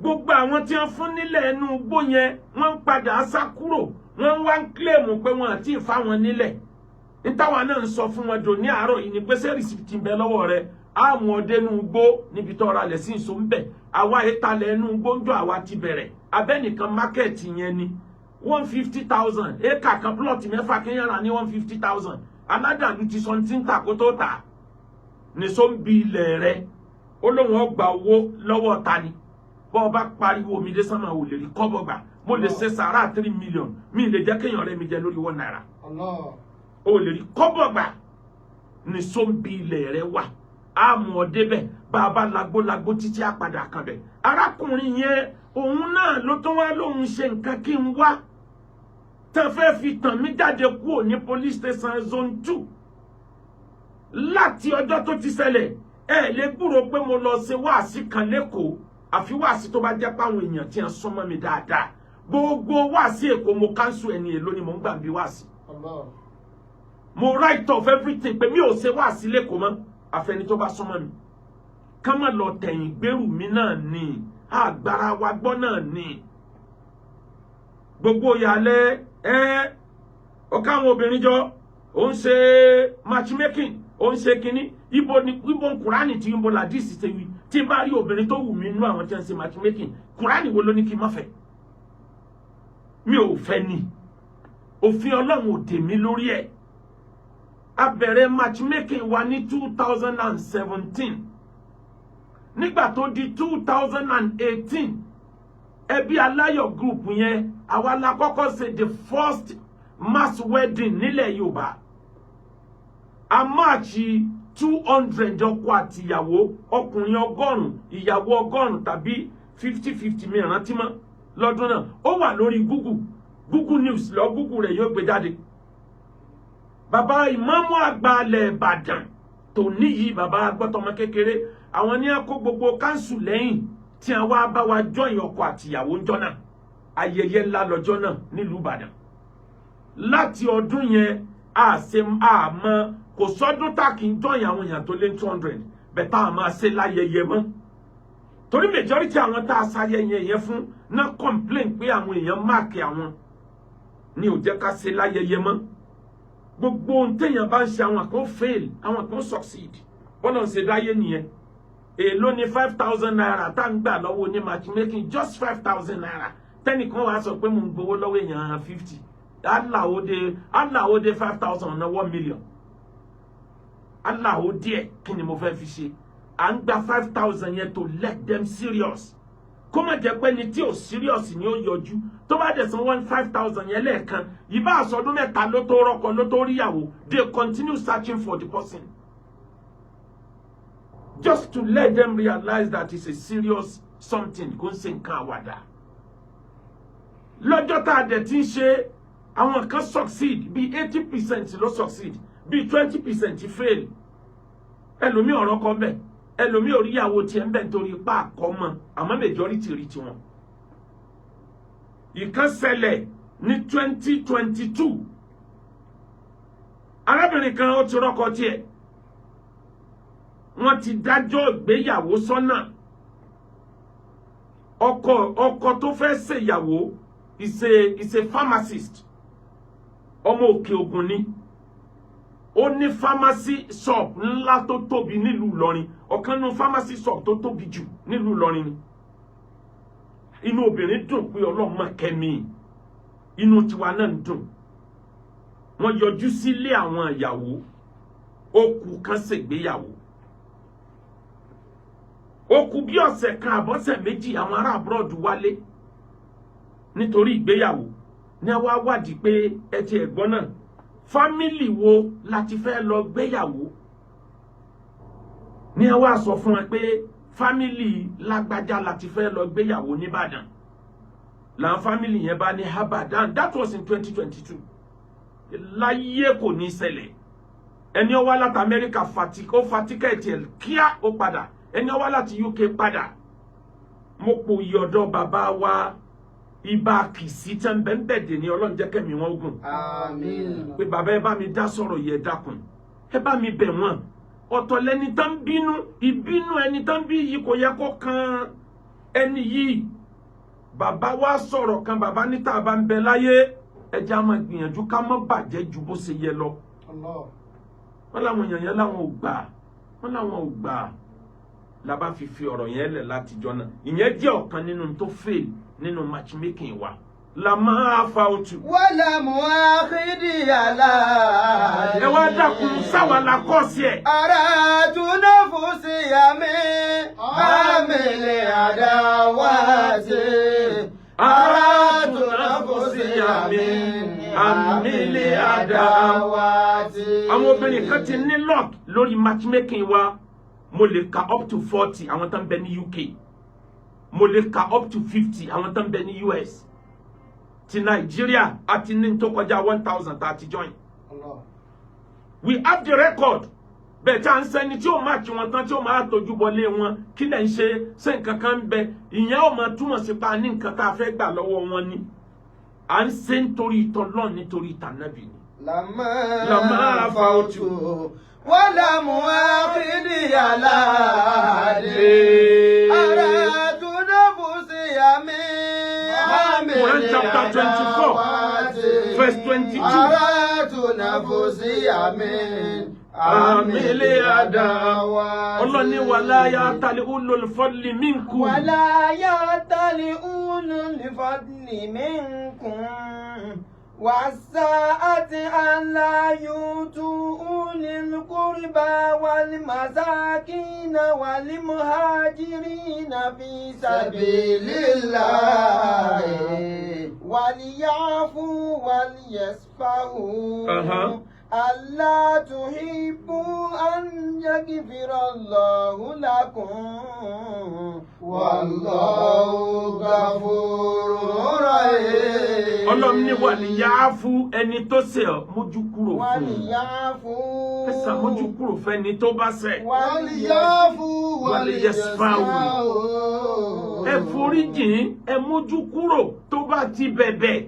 Gbogbo àwọn tí wọ́n fún nílẹ̀ inú igbó yẹn, wọ́n ń padà sá kúrò, wọ́n wá ń claim pé wọ́n àti ìfáwọn nílẹ̀. Nítawà náà ń sọ fún wọn dò ní àárọ̀ yìí ni pé, ṣé receipt ń bẹ lọ́wọ́ rẹ? Àmú ọdẹ inú igbó níbi tó ra lẹ̀ sí ìṣó ń bẹ̀. Àwa ìtalẹ̀ inú igbó ń jọ, àwa ti bẹ̀rẹ̀ abẹ́nìkan market yẹn ni 150,000 éka kan, plot 6 kéèyàn rà ní 150,000. Aládàlú ti sọ tí ń tà kó tó tà nìṣó ń bi ilẹ̀ rẹ. Ó lóun ó gba owó lọ́wọ́ ta ni? Bọ́ ọ bá pariwo mi dé sánmà, ò lè rí kọ́bọ̀ gbà. Mo lè ṣe sàrà 3 million, mi lè jẹ́ kéèyàn rẹ́ mi jẹ lórí ₦1. Allah. O lè rí kọ́bọ̀ gbà. Nìṣó ń bi ilẹ̀ rẹ wà, á mú ọ débẹ̀. Bá a bá lagbólagbó títí, á padà kan bẹ̀. Arákùnrin yẹn, òun náà ló tún wá lóun ṣe nǹkan kí n wá, tán fẹ́ fi tàn mí jáde kúrò ní police station Zone 2. Láti ọjọ́ tó ti ṣẹlẹ̀, ẹ lè gbúrò pé mo lọ ṣe wáàsí kan lẹ́kọ̀ọ́, àfi wáàsí tó bá jẹ́ páwọn èèyàn tí wọ́n súnmọ́ mi dáadáa. Gbogbo wáàsí Èkó, mo cancel. Ẹni èlò ni mò ń gbà bí wáàsí? Allah. Mo write off everything pé mi ò ṣe wáàsí lẹ́kọ̀ọ́ mọ́, àfẹni tó bá súnmọ́ mi. Ká má lọ tẹ̀yìn gbèrú mi náà ni àgbára wa gbọ́ náà ni gbogbo ìyàlẹ́ ẹ ọ̀ká àwọn obìnrin jọ, ó ń ṣe matchmaking, ó ń ṣe kínní. Ibo ni, ibo Kùránì tí, ibo làdísì ṣe wí? Tí n bá rí obìnrin tó wù mí nínú àwọn tí wọ́n ń ṣe matchmaking, Kùránì wo ló ní kí n má fẹ́? Mi ò fẹ́ ni. Òfin Ọlọ́run ò dè mí lórí ẹ̀. A bẹ̀rẹ̀ matchmaking wa ní 2017. Nígbà tó di 2018, Ẹbí Aláyọ̀ group yẹn, àwa la kọ́kọ́ ṣe the first mass wedding nílẹ̀ Yorùbá. A match 200 ọkọ àtìyàwó, ọkùnrin 100, ìyàwó 100, tàbí 50-50, mi rántí mọ́ lọ́dún náà. Ó wà lórí Google, Google News, lọ Google rẹ̀, yóò gbé jáde. Bàbá ìmáàmù àgbà alẹ̀ Ìbàdàn tó níyì, bàbá agbọ́tọmọ kékeré, àwọn ní a kó gbogbo council lẹ́yìn tí a wá bá wa join ọkọ àtìyàwó ńjọ́ náà. Ayẹyẹ ńlá lọ́jọ́ náà nílùú Ìbàdàn. Láti ọdún yẹn, a ṣe àmọ́ kò sọ́dún tá kì í join àwọn èèyàn tó lé 200 bẹ́ẹ̀ tá a máa ṣe láyẹyẹ mọ́, torí majority àwọn tá a ṣayẹyẹ yẹn fún náà complain pé àwọn èèyàn mark àwọn ní ò jẹ́ ká ṣe láyẹyẹ mọ́. Gbogbo ohun téèyàn bá ń ṣe, àwọn kan fail, àwọn kan succeed. Bọ́lá ń ṣe dáyé nìyẹn. Èló ni ₦5,000 tá ń gbà lọ́wọ́ ní matchmaking? Just ₦5,000. Tẹ́nìkan wàá sọ pé mo ń gbowó lọ́wọ́ èèyàn 50. Aláwòde aláwòde, 5,000 ọ̀nà 1 million aláwò díẹ̀. Kí ni mo fẹ́ fi ṣe? À ń gba 5,000 yẹn to let them serious, kó má jẹ́ pé ní tí ò serious ni ó yọjú. Tó bá dẹ̀ san one 5,000 yẹn lẹ́ẹ̀kan, ìbá àsọdún 3 ló tó rọ́kọ, ló tó ríyàwó. They continue searching for the person, just to let them realize that it's a serious something, kò ń ṣe nǹkan àwàdà. Lọ́jọ́ tá a dẹ̀ ti ń ṣe, àwọn kan succeed, bíi 80% ló succeed, bíi 20% fail. Ẹlòmíì ọ̀rọ̀ kọ́ bẹ́ẹ̀, ẹlòmíì oríyàwó tiẹ̀ ń bẹ̀ nítorí ipá àkọ́mọ, àmọ́ majority rí tiwọn. Ìkan ṣẹlẹ̀ ní 2022. Arábìnrin kan, ó ti rọ́kọ tiẹ̀, wọ́n ti dájọ́ ìgbéyàwó sọ́nà. Ọkọ tó fẹ́ ṣèyàwó is a pharmacist, ọmọ Òkè Ògùn ni. Ó ní pharmacy shop ńlá tó tóbi nílùú Ìlọrin, ọ̀kan nínú pharmacy shop tó tóbi jù nílùú Ìlọrin ni. Inú obìnrin dùn pé Ọlọ́run máa kẹ́mi, inú tiwa náà ń dùn. Wọ́n yọjú sílé àwọn ìyàwó, ó kù kan ṣègbéyàwó. Ó kù bí ọ̀sẹ̀ kan àbọ̀sẹ̀ 2, àwọn ará abroad wálé nítorí ìgbéyàwó. Ní a wá wádìí pé ẹ ti ẹ̀gbọ́n náà, family wo la ti fẹ́ lọ gbéyàwó? Ní a wá sọ fún ẹ pé family lágbájá la ti fẹ́ lọ gbéyàwó nìbàdàn. Làwọn family yẹn bá ní abadan. That was in 2022. Láyé, kò ní ṣẹlẹ̀. Ẹni ó wá láti Amẹ́ríkà ó fa ticket ẹ̀ kíá, ó padà. Ẹni ó wá láti UK padà. Mo pò ìyọ̀dọ̀ bàbá wa ibà kìsì tẹ́ ń bẹ́ẹ̀ bẹ́ẹ̀ dè ní. Ọlọ́run jẹ́ kẹ́mi wọn gùn. Àmín. Pé bàbá, ẹ bá mi dá sọ̀rọ̀ yẹ, dákun, ẹ bá mi bẹ̀ wọ́n. Ọ̀tọ̀ lẹni tán bínú, ìbínú ẹni tán bí yìí kò yẹ kó kan ẹni yìí. Bàbá wa sọ̀rọ̀ kan. Bàbá níta bá ń bẹ láyé, ẹ jẹ́ á máa gbìyànjú ká má bàjẹ́ ju bó ṣe yẹ lọ. Allah. Wọ́n láwọn èèyàn yẹn láwọn ò gbà, wọ́n láwọn ò gbà. La bá fi ọ̀rọ̀ yẹn lẹ̀ látijọ́ náà. Ìyẹn jẹ́ ọ̀kan nínú tó fail nínú matchmaking wa la máa fa otu. Wala muakhidi ala. Ẹ wá dákun, sáwa la kọ́ sí ẹ̀. Aratu nafusi yami amili adawati. Aratu nafusi yami amili adawati. Àwọn obìnrin kan ti ní luck lórí matchmaking wa. Mo lè ka up to 40 àwọn tó ń bẹ ní UK, mo lè ka up to 50 àwọn tó ń bẹ ní US. Ti Nàìjíríà, àti ní tó kọjá 1,000 tá a ti join. Allah. We have the record. Bẹ́ẹ̀ tí a ń sẹ́ni tí ó máa kí wọn tán, tí ó máa tójú bọlé wọn, kí lẹ̀ ń ṣe? Ṣé nǹkan kan ń bẹ? Ìyẹn ò máa túmọ̀ sí pa ní nǹkan tá a fẹ́ gbà lọ́wọ́ wọn ni. À ń ṣe nítorí tọlọ́n, nítorí tànàbì ni. Lama Lama fautu wala muakhidi ala. Aratu nafusi yami amili Quran chapter 24, verse 22. Aratu nafusi yami Amili adawati. Ọlọ́ni wala ya'tali ulul fadli minkum. ولا يأتل أولو الفضل منكم والسعة أن لا يؤتوا أولي القربى والمساكين والمهاجرين في سبيل سبيل الله وليعفوا وليصفحوا. ألا تحبوا أن يغفر الله لكم؟ والله غفور رحيم. Ọlọ́run ní وليعفوا, ẹni tó ṣẹ̀ ọ́, mójú kúrò fún un. وليعفوا. Ẹ ṣàmójú kúrò fẹ́ni tó bá ṣẹ̀. وليعفوا وليصفحوا. Ẹ foríjìn, ẹ mójú kúrò tó bá ti bẹ̀bẹ̀,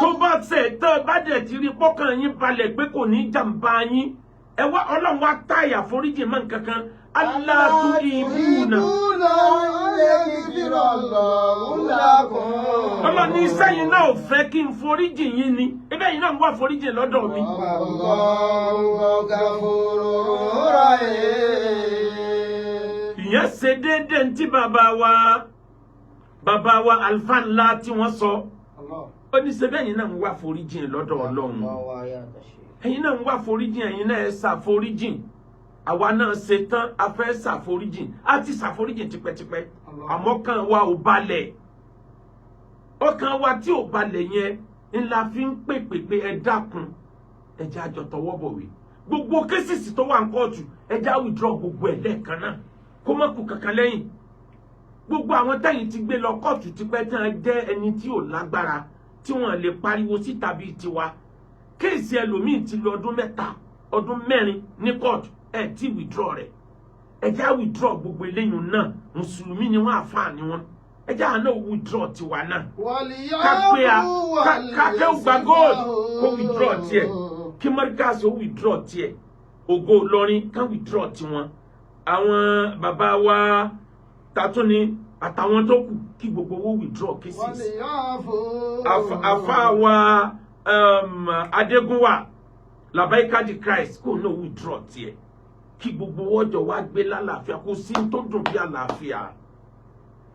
tó bá ṣẹ̀. Tẹ́ ẹ bá dẹ̀ ti rí pọ́kàn yín balẹ̀ pé kò ní jàǹbá yín, ẹ wá Ọlọ́run wá táyà foríjìn mọ́ nǹkan kan. ألا تحبون. تحبون أن يغفر الله لكم. Ọlọ́run ní sẹ́yìn náà ò fẹ́ kí n foríjìn yín ni? Ebe yìí náà ń wá foríjìn lọ́dọ̀ mi. والله غفور رحيم. Ìyẹn ṣe déédéé ntí bàbá wa alfa ńlá tí wọ́n sọ. Allah. Ó ní ṣe bẹ́ẹ̀ yìí náà ń wá foríjìn lọ́dọ̀ Ọlọ́run, ẹ̀yin náà ń wá foríjìn, ẹ̀yin náà ẹ ṣàforíjìn. Àwa náà ṣe tán, a fẹ́ ṣàforíjìn, a ti ṣàforíjìn tipẹ́tipẹ́, àmọ́ kàn wa ò balẹ̀. Ọkàn wa tí ò balẹ̀ yẹn ńlá fi ń pèpè pé ẹ dákun, ẹ jẹ́ àjọ tọwọ́ bọ̀wé. Gbogbo cases tó wà ní kóòtù, ẹ jẹ́ á withdraw gbogbo ẹ̀ lẹ́ẹ̀kan náà, kó má kù kankan lẹ́yìn. Gbogbo àwọn tẹ̀yìn ti gbé lọ kóòtù tipẹ́, tí wọ́n jẹ́ ẹni tí ò lágbára, tí wọ́n lè pariwo síta bíi tiwa, case ẹlòmíì ti lọ ọdún 3, ọdún 4 ní kóòtù, ẹ tí withdraw rẹ̀. Ẹ jẹ́ á withdraw gbogbo eléyìí náà. Mùsùlùmí ni wọ́n, àfáà ni wọ́n, ẹ jẹ́ àná withdraw tiwa náà. Ká pé a ká gba gold kó withdraw tiẹ̀, kí Markaz ó withdraw tiẹ̀, Ògo Ìlọrin ká withdraw tiwọn, àwọn bàbá wa tatúni àtàwọn tó kù, kí gbogbo owó withdraw cases. Àfa wa Adégúnwà Labaika di Christ, kó náà withdraw tiẹ̀, kí gbogbo ọjọ́ wa gbé lálàáfíà. Kó sí tó dùn bí àlàáfíà.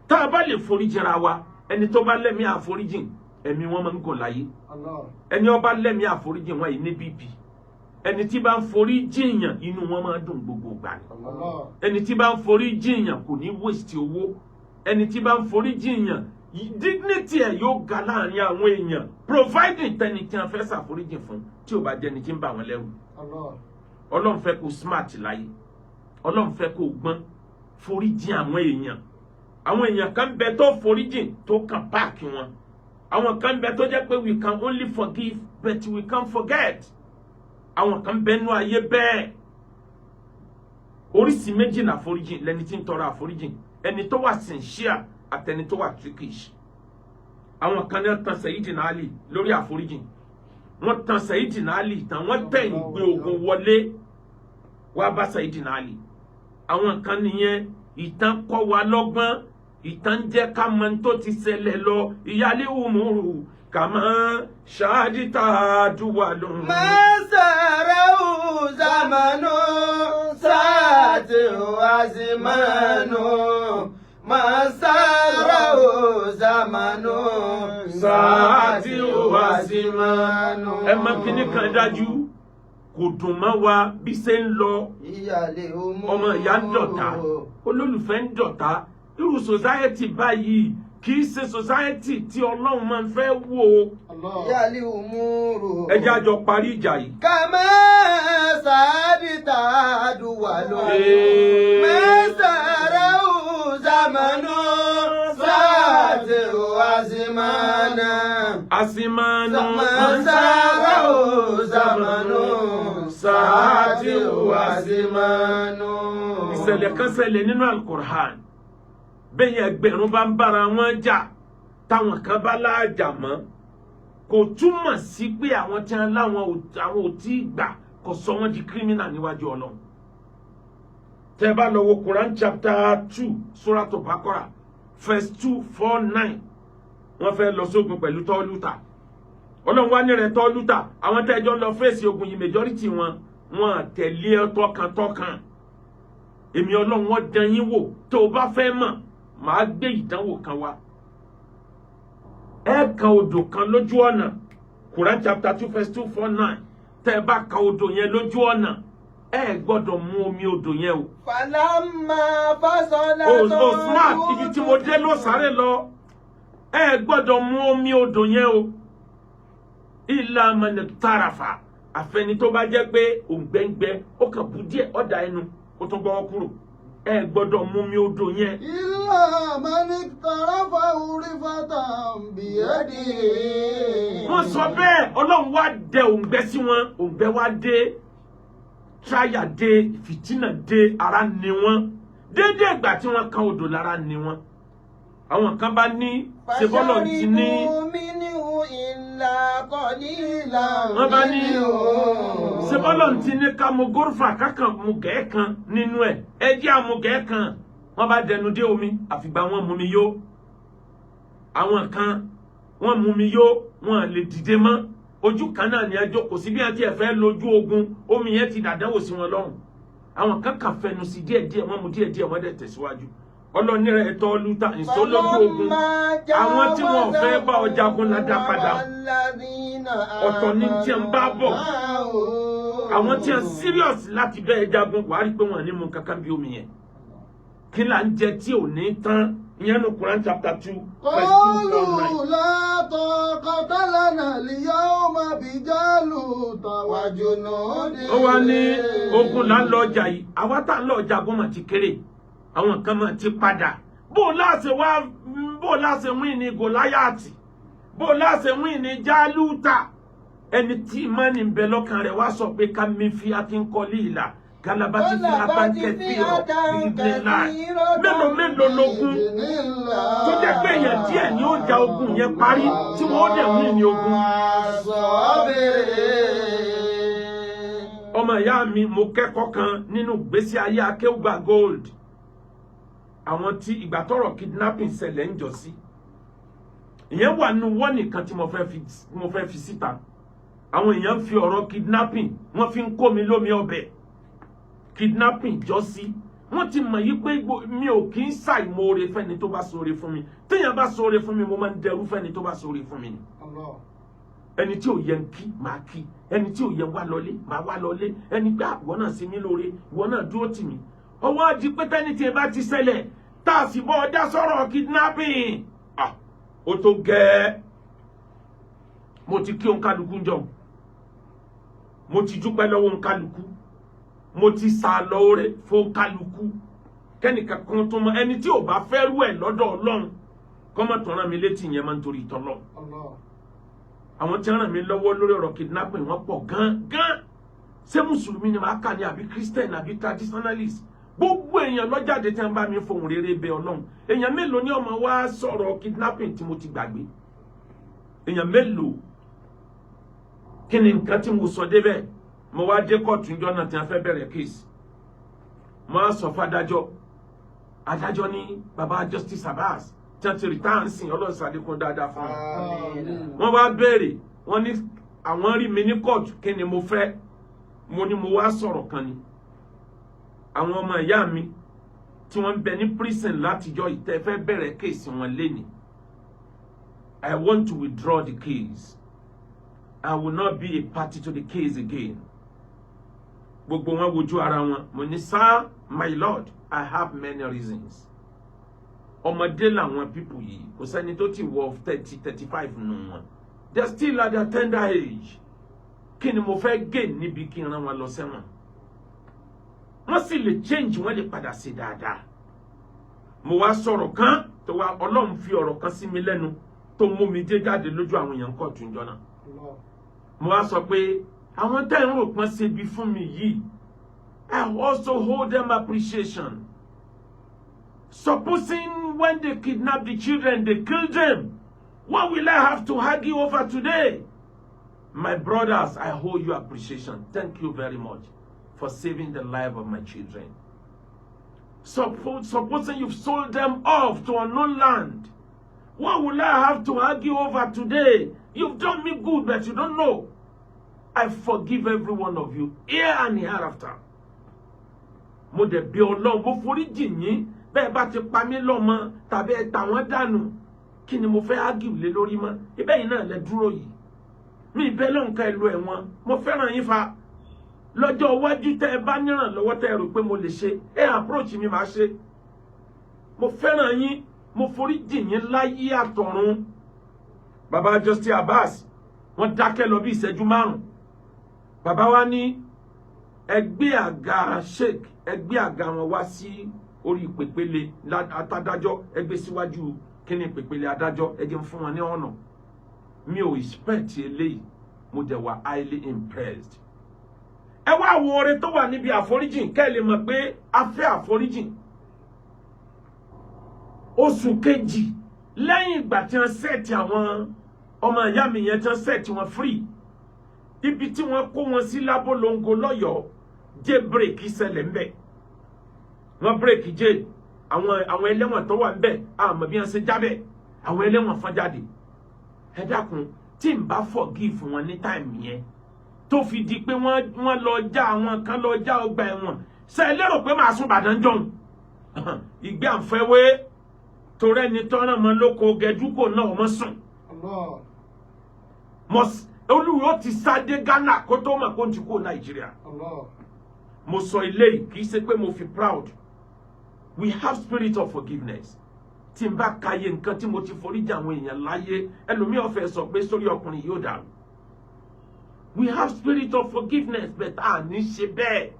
Tá a bá lè foríjìra wa, ẹni tó bá lẹ́mí àforíjìn, ẹ̀mí wọn máa ń gùn láyé. Ẹni ó bá lẹ́mí àforíjìn wọn yìí ní BP. Ẹni tí bá ń forí jìyàn, inú wọn máa ń dùn gbogbo ìgbà ni. Ẹni tí bá ń forí jìyàn kò ní waste owó. Ẹni tí bá ń forí jìyàn Dignity ẹ̀ yóò ga láàrin àwọn èèyàn, providing tẹni tí wọ́n fẹ́ ṣàforíjì fún tí ò bá jẹ́ni tí ń bà wọ́n lẹ́rù. Allah. Ọlọ́run fẹ́ kó smart láyé, Ọlọ́run fẹ́ kó gbọ́n. Foríjì àwọn èèyàn. Àwọn èèyàn kan bẹ tó foríjì tó kàn páàkì wọn. Àwọn kan bẹ tó jẹ́ pé we can only forgive but we can't forget. Àwọn kan bẹ nú ayé bẹ́ẹ̀. Oríṣi méjì là foríjì lẹni tí ń tọrọ àforíjì: ẹni tó wà sincere àtẹni tó wà trickish. Àwọn kan ní tàn Sayyidina Ali lórí àforíjì. Wọ́n tàn Sayyidina Ali tán, wọ́n tẹ̀yìn gbé ogun wọlé wá bá Sayyidina Ali. Àwọn kan nìyẹn. Ìtàn kọ́ wa lọ́gbọ́n, ìtàn jẹ́ ká mọ tó ti ṣẹlẹ̀ lọ. Ìyálé umuru kàmá ṣáàdìtà dùwà lóhùn. ما ساره زمن ساعة وزمان، ما ساره زمن ساعة وزمان. Ẹ mọ kíní kan dájú, kò dùn mọ́ wa bí ṣe ń lọ. Ìyálé umuru. Ọmọ ìyá ń dọ̀tá, olólùfẹ́ ń dọ̀tá. Irú society báyìí kì í ṣe society tí Ọlọ́run máa ń fẹ́ wò ó. Allah. Ìyálé umuru. Ẹ jẹ́ àjọ parí ìjà yìí. كما سادت دول. Ee. ما ساره زمن ساعة وزمان. Asimanu. ما ساره زمن ساعة وزمان. Ìṣẹ̀lẹ̀ kan ṣẹlẹ̀ nínú Alukur'an. Bẹ́ẹ̀ ẹgbẹ̀rún bá ń bára wọn jà, táwọn kan bá láàjà mọ́, kò túmọ̀ sí pé àwọn tí wọn láwọn àwọn ò tí ì gbà, kò sọ wọ́n di criminal níwájú Ọlọ́run. Tẹ́ bá lọ wo Quran chapter 2, Suratu Bakora, verse 249, wọ́n fẹ́ lọ sógun pẹ̀lú Tọ́lútà. Ọlọ́run wá ní rẹ̀ Tọ́lútà, àwọn tẹ́jọ́ lọ fèsì ogun yìí, majority wọn, wọn tẹ̀lé ẹ tọkàntọkàn. Èmi Ọlọ́run, wọn dán yín wò. Tó o bá fẹ́ mọ̀, màá gbé ìdánwò kan wá. Ẹ kan odò kan lójú ọ̀nà. Quran chapter 2 verse 249. Tẹ́ ẹ bá kan odò yẹn lójú ọ̀nà, ẹ gbọ́dọ̀ mu omi odò yẹn o. فلما فصل O smart, ibi tí mo dé ló sáré lọ. Ẹ gbọ́dọ̀ mu omi odò yẹn o. إلا من اغترف, àfẹni tó bá jẹ́ pé òǹgbẹ́ngbẹ́, ó kàn bú díẹ̀, ọ̀dà ẹnu, ó tún gbọ́wọ́ kúrò. Ẹ gbọ́dọ̀ mu omi odò yẹn. إلا من اغترف غرفة بيده. Wọ́n sọ bẹ́ẹ̀, Ọlọ́run wá dẹ òǹgbẹ sí wọn. Òǹgbẹ wá dé, trial dé, fìtínà dé, ara ni wọ́n. Déédéé ìgbà tí wọ́n kan odò lára ni wọ́n. Àwọn kan bá ní ṣe bọ́lọ̀ ti ní. فشربوا منه إلا قليلا Wọ́n bá ní منهم. ṣe bọ́lọ̀ ti ní ká mu górfà kákan mu gẹ̀ẹ́ kan nínú ẹ̀, ẹ jẹ́ àmú gẹ̀ẹ́ kan. Wọ́n bá dẹnu dé omi, àfìgbà wọn mú mi yó. Àwọn kan wọ́n mú mi yó, wọ́n lè dìde mọ́. Ojú kan náà ni ẹ jókòó sí bí wọ́n ti ẹ̀ fẹ́ lójú ogun. Omi yẹn ti dàdánwò sí wọn lọ́rùn. Àwọn kan kàn fẹnu sí díẹ̀díẹ̀, wọ́n mu díẹ̀díẹ̀, wọ́n dẹ̀ tẹ̀síwájú. Ọlọ́ni rẹ̀ tọ́ lúta ìṣó lójú ogun. Àwọn tí wọn ò fẹ́ bá ọ jagun la dá padà. Ọ̀tọ̀ ní tí ń bá bọ̀. Àwọn tí ń serious láti bẹ́ẹ̀ jagun, wàá rí pé wọ́n ní mu kankan bí omi yẹn. Kí là ń jẹ tí ò ní tán? Ìyẹn nu Quran chapter 2 verse 249. قالوا لا طاقة لنا اليوم بجالوت وجنوده. Ó wá ní ogun là ń lọ ọjà yìí, àwa tá ń lọ jagun mà ti kéré, àwọn kan mà ti padà. Bó o láṣẹ wá, bó o láṣẹ wín ní Gòláyàtì, bó o láṣẹ wín ní Jálútà? Ẹni tí ìmánì ń bẹ lọ́kàn rẹ̀ wá sọ pé ká mi fi akínkọ́lé ìlà galaba ti fi atánkẹ́ fi rọ̀ ìdílé. Mélòó mélòó lógún tó jẹ́ pé èèyàn díẹ̀ ni ó ja ogun yẹn parí, tí wọ́n ó dẹ̀ wín ní ogun. الصابرين. Ọmọ ìyá mi, mo kẹ́kọ̀ọ́ kan nínú ìgbésí ayé Akéwùgbà Gold. Àwọn tí ìgbà tọ́rọ̀ kidnapping ṣẹlẹ̀ ń jọ sí, ìyẹn wà nínú wọ́n nìkan tí mo fẹ́ fi síta. Àwọn èèyàn ń fi ọ̀rọ̀ kidnapping, wọ́n fi ń kó mi lómi ọbẹ̀. Kidnapping jọ sí, wọ́n ti mọ̀ yí pé mi ò kí ń ṣàìmoore fẹ́ni tó bá ṣoore fún mi. Téèyàn bá ṣoore fún mi, mo máa ń dẹrú fẹ́ni tó bá ṣoore fún mi ni. Ẹni tí ò yẹ ń kí, máa kí. Ẹni tí ò yẹ ń wá lọlé, máa wá lọlé. Ẹni gbá, ìwọ náà ṣe mí lóore, ìwọ náà dúró tì mí. Ọwọ́ di pé tẹ́ni tí ẹ bá ti ṣẹlẹ̀, tá a sì bọ́ ọjà sọ̀rọ̀ kidnapping. Ah, Ó tó gẹ́ẹ́. Mo ti kí òǹkálukú jọ, mo ti dúpẹ́ lọ́wọ́ òǹkálukú, mo ti sà lọ́ọ́rẹ́ fún kálukú. Kẹ́nìkan kan tó mọ ẹni tí ò bá fẹ́ rú ẹ̀ lọ́dọ̀ Ọlọ́run, kọ́mọ̀ tó rán mi létí yẹn máa ń torí ìtọ́lọ́. Àwọn tí ń ràn mí lọ́wọ́ lórí ọ̀rọ̀ kidnapping, wọ́n pọ̀ gan gan. Ṣé mùsùlùmí ni màá kà ní, àbí Christian, àbí traditionalist? Gbogbo èèyàn lọ́jáde tí wọ́n bá mi fohùn rere bẹ Ọlọ́run. Èèyàn mélòó ni ọmọ wa sọ̀rọ̀ kidnapping tí mo ti gbàgbé? Èèyàn mélòó? Kí ni nǹkan tí mo sọ débẹ̀? Mo wá dé kóòtù níjọ́ náà tí wọ́n fẹ́ bẹ̀rẹ̀ case. Mo á sọ fádájọ́, adájọ́ ní baba Justice Abbas tí wọ́n ti retire sìn, Ọlọ́run ṣàlékún dáadáa fún wọn. Wọ́n wá béèrè, wọ́n ní àwọn rí mi ní kóòtù, kí ni mo fẹ́? Mo ní mo wá sọ̀rọ̀ kan ni. Àwọn ọmọ ìyá mi tí wọ́n ń bẹ ní prison látijọ́ ìtẹ́ fẹ́ bẹ̀rẹ̀ case wọn lénìí, I want to withdraw the case. I will not be a party to the case again. Gbogbo wọn wojú ara wọn. Mo ní, "Sir, my lord, I have many reasons." Ọmọdé làwọn people yìí, kò sẹ́ni tó ti wọ 30, 35 nù wọn. They are still at their tender age. Kí ni mo fẹ́ gain níbi kí n rán wọn lọ sẹ́wọ̀n? Wọ́n sì lè change, wọ́n lè padà sí dáadáa. Mo wá sọ̀rọ̀ kan tó wá, Ọlọ́run fi ọ̀rọ̀ kan sí mi lẹ́nu tó mú mi dé jáde lójú àwọn èèyàn kóòtù ìjọ náà. Mo wá sọ pé àwọn tẹ́ ń rò pọ́n ṣebi fún mi yìí, I also hold them appreciation. Supposing when they kidnap the children, they kill them, what will I have to argue over today? My brothers, I hold you appreciation. Thank you very much for saving the life of my children. Supposing you've sold them off to unknown land, what will I have to argue over today? You've done me good, but you don't know. I forgive every one of you, here and hereafter. Mo dẹ̀ bí Ọlọ́run, mo forí jì yín. Bẹ́ẹ̀ bá ti pa mí lọ́mọ tàbí ẹ tà wọ́n dànù, kí ni mo fẹ́ argue lé lórí mọ́? Ibẹ̀ yìí náà lẹ dúró yìí. Mi ìbẹ́ lóun ká ẹ lo ẹ̀wọ̀n. Mo fẹ́ràn yín fa. Lọ́jọ́ iwájú, tẹ́ ẹ bá nírànlọ́wọ́ tẹ́ ẹ rò pé mo lè ṣe, ẹ approach mi, màá ṣe. Mo fẹ́ràn yín, mo forí jì yín láyé àtọ̀run. Bàbá Justice Abbas, wọ́n dákẹ́ lọ bí ìṣẹ́jú 5. Bàbá wa ní ẹgbẹ́ àga sheik, ẹgbẹ́ àga wọn wá sí orí pèpele adájọ́, ẹgbẹ́ síwájú kíní pèpele adájọ́, ẹ jẹ́ n fún wọn ní ọ̀nà. Mi ò expect eléyìí, mo dẹ̀ wà highly impressed. Ẹ wá wo oore tó wà níbi àforíjìn, kẹ́ ẹ lè mọ̀ pé a fẹ́ àforíjìn. Oṣù kejì lẹ́yìn ìgbà tí wọ́n set àwọn ọmọ ìyá mi yẹn, tí wọ́n set wọn free, ibi tí wọ́n kó wọn sí lábólongo lọ́yọ̀ọ́, jail break ṣẹlẹ̀ ńbẹ̀. Wọ́n break jail. Àwọn ẹlẹ́wọ̀n tó wà ńbẹ̀, àmọ́ bí wọ́n ṣe jábẹ̀, àwọn ẹlẹ́wọ̀n fọ́n jáde. Ẹ dákun, tí n bá forgive wọn ní time yẹn, tó fi di pé wọ́n lọ já, àwọn kan lọ já ọgbà ẹ̀wọ̀n, ṣe ẹ lérò pé màá sún Ìbàdàn jọ̀hún? Ìgbé àǹfẹ́wé torí ẹni tọ́ràn mọ́ lóko gẹdúkò náà ọmọ sùn. Olúwo ti sá dé Ghana kó tó mọ̀ kó n ti kó Nàìjíríà. Mo sọ eléyìí, kì í ṣe pé mo fi proud. We have spirit of forgiveness. Tí n bá kàyé nǹkan tí mo ti foríjì àwọn èèyàn láyé, ẹlòmíì ó fẹ́ sọ pé sórí ọkùnrin yóò dàrú. We have spirit of forgiveness, but a ní ṣe bẹ́ẹ̀.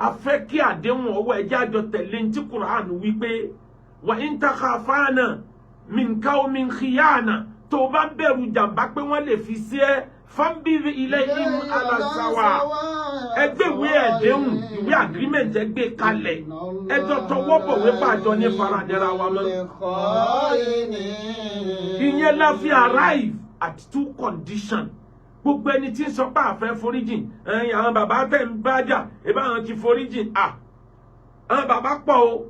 A fẹ́ kí àdéhùn ọwọ́ ẹjẹ́ àjọ tẹ̀lé ní tí Quran wípé wa in takhafana min qawmin khiyana, tó o bá bẹ̀rù jàǹbá pé wọ́n lè fi sí ẹ, fanbidh ilayhim ala sawa. Ẹgbẹ́ ìwé ẹ̀dẹ́hùn, ìwé agreement, ẹ gbé kalẹ̀, ẹjọ́ tọwọ́ bọ̀wé pàjọ ní faradẹ́ra wa mọ́. Ìyẹn la fi arrive at two condition. Gbogbo ẹni tí ń sọ pé àfẹ́ foríjìn, ẹ̀yìn àwọn bàbá tẹ̀ ń bá jà, ìbá àwọn ti foríjìn à, àwọn bàbá pọ̀ o.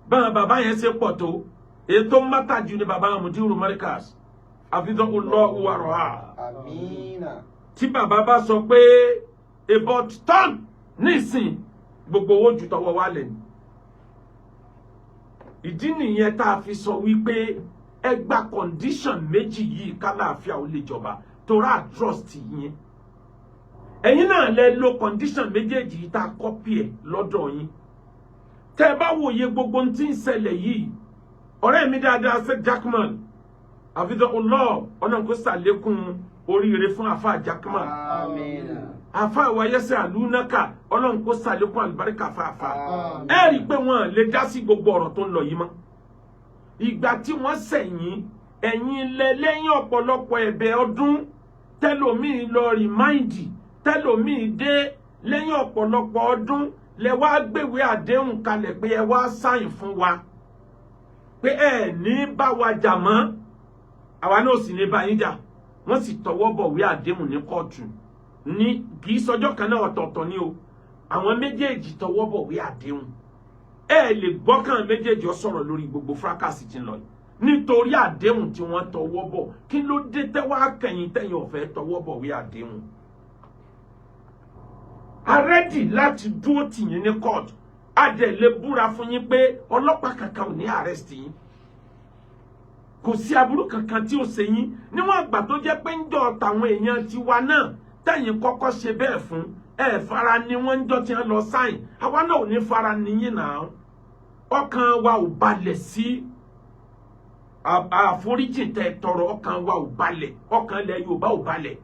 Báwọn bàbá yẹn ṣe pọ̀ tó, èyí tó mátà jù ní bàbá Mudiru Markaz àfihàn olóòwò àrò. Amina. Tí bàbá bá sọ pé about turn nísìn, gbogbo owó ju tọwọ́ wa lẹ̀ ní. Ìdí nìyẹn tá a fi sọ wípé ẹ gba condition méjì yìí kálàáfíà ó lè jọba, torá trust yín. Ẹ̀yin náà lẹ lo condition méjèèjì yìí tá a copy ẹ̀ lọ́dọ̀ yín. Tẹ́ ẹ bá wòye gbogbo ohun tí ń ṣẹlẹ̀ yìí. Ọ̀rẹ́ mi dáadáa, Sheikh Jackman àfihàn ọlọ́, ọlọ́run kó sàlékún oríire fún àfa Jackman. Àmín. Àfa àwáyẹsẹ àlùnáka, ọlọ́run kó sàlékún àlùbáríkà fàáfà. Ẹ rí i pé wọn lè dá sí gbogbo ọ̀rọ̀ tó ń lọ yìí mọ́. Ìgbà tí wọ́n sẹ̀yìn ẹ̀yìn lẹ, lẹ́yìn ọ̀pọ̀lọpọ̀ ẹ̀bẹ̀ ọdún, tẹlòmíì lọ remand, tẹlòmíì dé lẹ́yìn ọ̀pọ̀lọpọ̀ ọdún, lẹ wá gbèwé àdéhùn kalẹ̀ pé ẹ wá sign fún wa pé ẹ ní bá wa jà mọ́, àwa náà sì ní bá yín jà. Wọ́n sì tọwọ́ bọ̀wé àdéhùn ní kóòtù ní kì í sọjọ́ kan náà, ọ̀tọ̀ọ̀tọ̀ ni o. Àwọn méjèèjì tọwọ́ bọ̀wé àdéhùn. Ẹ lè gbọ́kàn méjèèjì ó sọ̀rọ̀ lórí gbogbo fracas tí ń lọ yìí nítorí àdéhùn tí wọ́n tọwọ́ bọ̀. Kí ló dé tẹ́wọ́ akẹ́yìn tẹ́yìn ọ̀fẹ́ tọwọ́ bọ̀wé àdéhùn? A ready láti dúró tì yín ní court. A dẹ̀ lè búra fún yín pé ọlọ́pàá kankan ò ní arrest yín, kò sí aburú kankan tí ó ṣe yín, níwọ̀n àgbà tó jẹ́ pé ń jọ tàwọn èèyàn tiwa náà tẹ̀yìn kọ́kọ́ ṣe bẹ́ẹ̀ fún ẹ fara ni wọ́n ń jọ tí wọ́n lọ sign. Àwa náà ò ní fara níyìn náà. Ọkàn wa ò balẹ̀ sí àforíjì tẹ tọrọ. Ọkàn wa ò balẹ̀, ọkàn ilẹ̀ Yorùbá ò balẹ̀.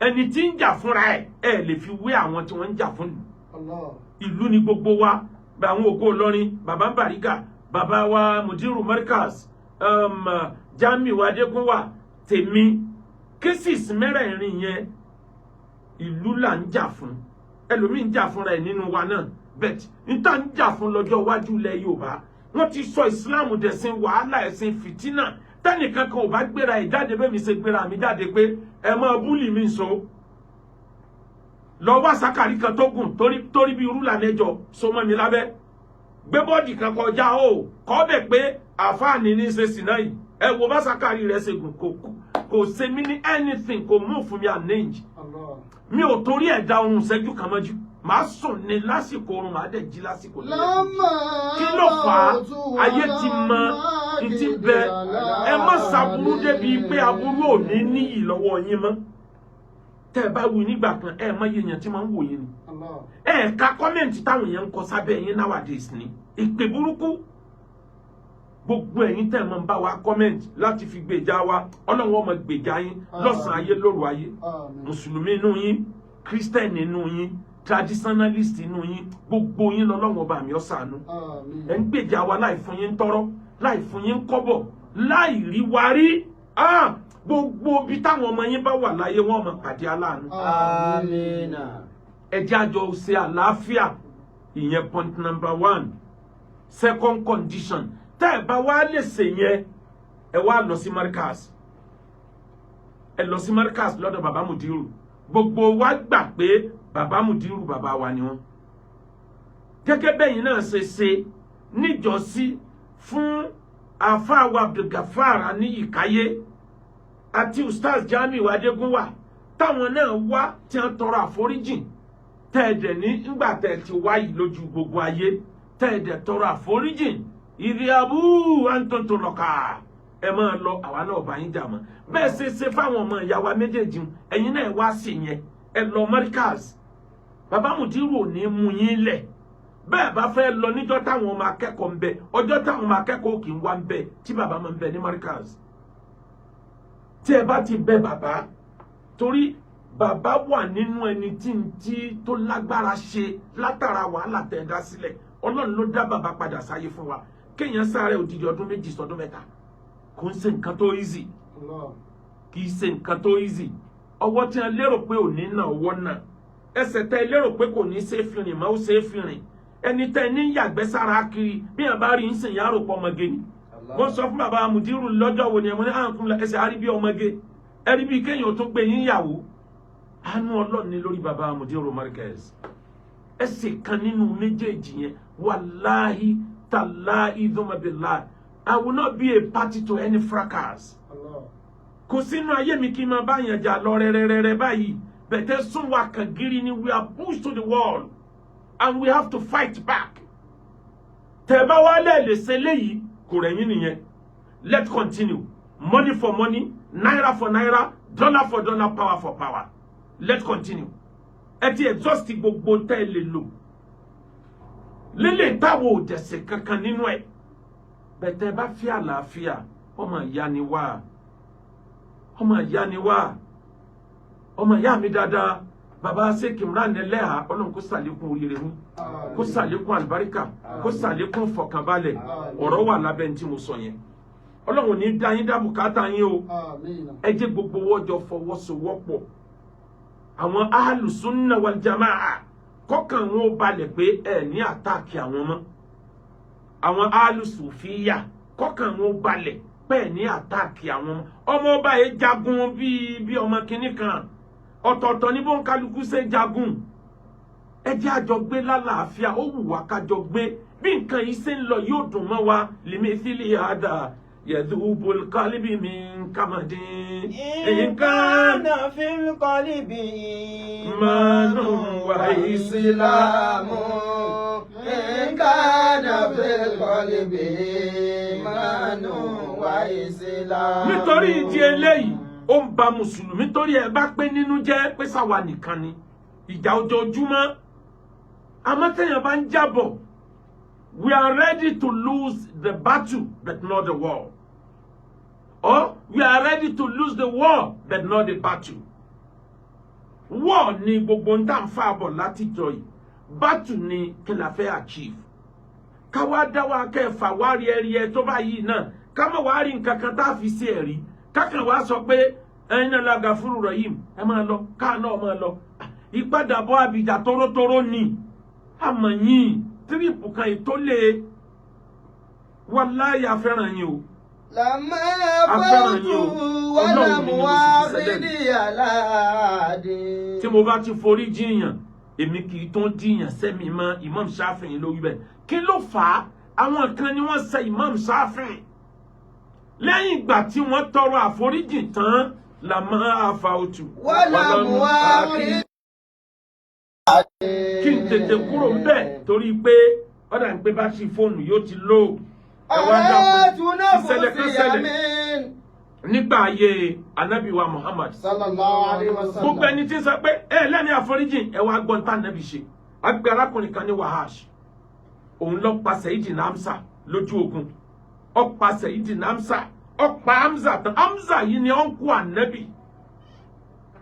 Ẹni tí ń jà fúnra ẹ̀, ẹ lè fi wé àwọn tí wọ́n ń jà fún Allah. ìlú ni gbogbo wa. Àwọn ògo Ìlọrin, bàbá Bàrígà, bàbá wa Mudiru Markaz, Jamiu Adégúnwà, tèmi, cases mẹ́rẹ̀ẹ̀rin yẹn, ìlú là ń jà fún. Ẹlòmíì ń jà fúnra ẹ̀ nínú wa náà, but níta ń jà fún lọ́jọ́ iwájú ilẹ̀ Yorùbá. Wọ́n ti sọ Ìsìláàmù dẹ̀sìn wàhálà, ẹ̀sìn fìtínà. Tẹ́nìkan kan ò bá gbéra ẹ̀ jáde bẹ́ẹ̀ mi ṣe gbéra mi jáde pé ẹ máa bully mi so lọ wá sákàrí kan tó gùn torí bí rúlà mẹ́jọ so mọ́ mi lábẹ́, gbé bọ́ọ̀dì kan kọjá o, kọ́ bẹ̀ pé àfáàní ní ṣe sì náà yìí. Ẹ wo bá sákàrí rẹ̀ ṣe gùn, kò ṣe mí ní anything, kò mú fún mi an inch. Allah. Mi ò torí ẹ̀ da ohun ìṣẹ́jú kan mọ́jú. Màá sùn ní lásìkò oorun, màá dẹ̀ jí lásìkò lẹ́yìn. Lámà. Kí ló fà á? Ayé ti mọ ntí bẹ. Ẹ má ṣàbúrú débi pé aburú ò ní níyì lọ́wọ́ yín mọ́. Tẹ́ ẹ bá wí nígbà kan, ẹ mọ iye èèyàn tí máa ń wò yín ni. Allah. Ẹ ka comment táwọn èèyàn ń kọ sábẹ́ yín nowadays ni ìpè burúkú. Gbogbo ẹ̀yin tẹ́ ẹ máa ń bá wa comment láti fi gbèjà wa, Ọlọ́run ó máa gbèjà yín lọ́sàn-án ayé, lóru ayé. Àmín. Mùsùlùmí inú yín, Christian inú yín, traditionalist inú yín, gbogbo yín lọ́lọ́run ọba mi ó ṣàánú. Àmín. Ẹ ń gbèjà wa láì fún yín tọrọ, láì fún yín kọ́bọ̀, láì rí wa rí. Ah, gbogbo ibi táwọn ọmọ yín bá wà láyé, wọn máa pàdé aláàánú. Àmín. Ẹ jẹ́ àjọ ṣe àlàáfíà. Ìyẹn point number one. Second condition, tẹ́ ẹ bá wá lè ṣe yẹn, ẹ wá lọ sí Markaz. Ẹ lọ sí Markaz lọ́dọ̀ bàbá Mudiru. Gbogbo wa gbà pé bàbá Mudiru, bàbá wa ni wọ́n, gẹ́gẹ́ bẹ́yìn náà ṣe ṣe níjọ́sí fún àáfàá wa Abdulgafar Aníyìkáyé àti Ustaz Jamiu Adégúnwà, táwọn náà wá tí wọ́n tọrọ àforíjìn. Tẹ́ẹ̀dẹ̀ ní ńgbà tẹ́ ẹ ti wáyìí lójú gbogbo ayé, tẹ́ẹ̀dẹ̀ tọrọ àforíjìn, ìrìàbù àǹtọ̀tò lọ́kà, ẹ máa lọ, àwa náà bá yín jà mọ́. Bẹ́ẹ̀ ṣe ṣe fáwọn ọmọ ìyá wa méjèèjì, ẹ̀yin náà wá sí yẹn. Ẹ lọ Markaz, bàbá Mùdírù ò ní mú yín lẹ̀. Bẹ́ẹ̀ bá fẹ́ lọ níjọ́ táwọn ọmọ akẹ́kọ̀ọ́ ń bẹ, ọjọ́ táwọn ọmọ akẹ́kọ̀ọ́ kì í wá ń bẹ, tí bàbá máa ń bẹ ní Markaz, tí ẹ bá ti bẹ bàbá, torí bàbá wà nínú ẹni tí ń tí tó lágbára ṣe látara wàhálà tẹ̀ dá sílẹ̀. Ọlọ́run ló dá bàbá padà sáyé fún wa. Kéèyàn sáré odidi ọdún 2 sọdún 3, kò ń ṣe nǹkan tó easy. Allah. Kì í ṣe nǹkan tó easy. Ọwọ́ tí wọ́n lérò pé ò ní nà, ọwọ́ náà. Ẹsẹ̀ tẹ́ lérò pé kò ní ṣe é fi rìn mọ́, ó ṣe é fi rìn. Ẹni tẹ́ ní yàgbẹ́ sára kiri, bí wọ́n bá rí ń sìn yàrá òpó ọmọge ni. Wọ́n sọ fún bàbá Mudiru lọ́jọ́ wo ni ẹ̀mọ́ ní àǹkún ẹsẹ̀ àrí bí ọmọge, ẹ̀rí bí kéèyàn tó gbé yín yàwó. Àánú Ọlọ́run ní lórí bàbá Mudiru Markaz. Ẹsẹ̀ kan nínú méjèèjì yẹn, wàláhi tàláhi dọ́mọbìlá, I will not be a party to any fracas. Allah. Kò sínú ayé mi kí n máa bá yẹn jà lọ rẹ́rẹ́rẹ́rẹ́ báyìí. Bẹ̀tẹ̀ sún wa kàn gírí ni. We are pushed to the wall and we have to fight back. Tẹ̀ bá wá lẹ́ẹ̀lẹ̀ ṣe léyìí, kò rẹ̀yìn nìyẹn. Let's continue. Money for money, naira for naira, dollar for dollar, power for power. Let's continue. Ẹ ti exhaust gbogbo tẹ́ ẹ lè lò lélẹ̀ táwọn ò dẹ̀sẹ̀ kankan nínú ẹ̀. Bẹ̀tẹ̀ bá fi àlàáfíà, ọmọ ìyá ni wá, ọmọ ìyá ni wá, ọmọ ìyá mi dáadáa. Bàbá Sheikh Imran Ẹlẹ́hà, Ọlọ́run kó sàlékún oríire yín, kó sàlékún àlùbáríkà, kó sàlékún fọkànbalẹ̀. Ọ̀rọ̀ wà lábẹ́ ní tí mo sọ yẹn. Ọlọ́run ò ní dá yín dá bùkátà yín o. Àmín. Ẹ jẹ́ gbogbo wọ́jọ fọwọ́sowọ́pọ̀, àwọn Ahlùsúnnà wal Jamaa, kọ́kàn wọn ó balẹ̀ pé ẹ ní attack àwọn mọ́. Àwọn Ahlùsùfíyà, kọ́kàn wọn ó balẹ̀ pé ẹ ní attack àwọn mọ́. Ọmọ ọba yẹn jagun bíi ọmọ kìnnì kan, ọ̀tọ̀ọ̀tọ̀ ní bóńkálukú ṣe jagun. Ẹ jẹ́ àjọ gbé lálàáfíà. Ó wù wá kájọ gbé. Bí nǹkan yìí ṣe ń lọ yóò dùn mọ́ wa. Limithili hada yadhubul qalbi min kamadin إن كان في القلب إيمان وإسلام إن كان في القلب إيمان وإسلام. Nítorí ìdí eléyìí, ó ń ba mùsùlùmí torí ẹ bá pé nínú jẹ́ pé sáwa nìkan ni ìjà ojoojúmọ́. Àmọ́ téèyàn bá ń jábọ̀, we are ready to lose the battle but not the war, or we are ready to lose the war but not the battle. War ni gbogbo ń tà ń fà bọ̀ látijọ́ yìí. Battle ni kí la fẹ́ achieve. Káwá dá wa kẹfà wá rí ẹrí ẹ tó báyìí náà, ká má wá rí nǹkan kan tá a fi ṣe ẹ̀rí, kákan wá sọ pé ẹ̀yin náà lága fúru rẹ̀ yìí, ẹ máa lọ, káà náà máa lọ. Ìpadàbọ̀ àbíjà tórótóró ni àmọ̀ yín trip kan ètò lè wàláyà fẹ́ràn yín o. لما Afẹ́ràn فوت yín o. Ọlọ́run ولم ni mo sì fi ṣẹlẹ̀. واخذني على عهدي. Tí mo bá ti forí jiyàn, èmi kì í tó ń jiyàn sẹ́mi mọ́. Imam Shafi'i lórí bẹ́ẹ̀. Kí ló fà á? Àwọn kan ni wọ́n ṣe Imam Shafi'i. Lẹ́yìn ìgbà tí wọ́n tọrọ àforíjì tán, làmọ́ àfàòtù. ولم واخذني. Kí n tètè kúrò ńbẹ̀ torí pé ọ̀dà ń pé bá ṣe fóònù yóò ti lò. Ẹ wá dákun, ìṣẹ̀lẹ̀ kan ṣẹlẹ̀ nígbà ayé anabi wa Muhammad. Sallallahu alayhi wa sallam. Gbogbo ẹni tí ń sọ pé ẹ lẹ́ni àforíjì, ẹ wá gbọ́n tá nàbì ṣe. Agbẹ́ arákùnrin kan ní Wahash, òun lọ pa Sayyidina Hamza lójú ogun. Ó pa Sayyidina Hamza, ó pa Hamza tán. Hamza yìí ni ó ń kú ànábì.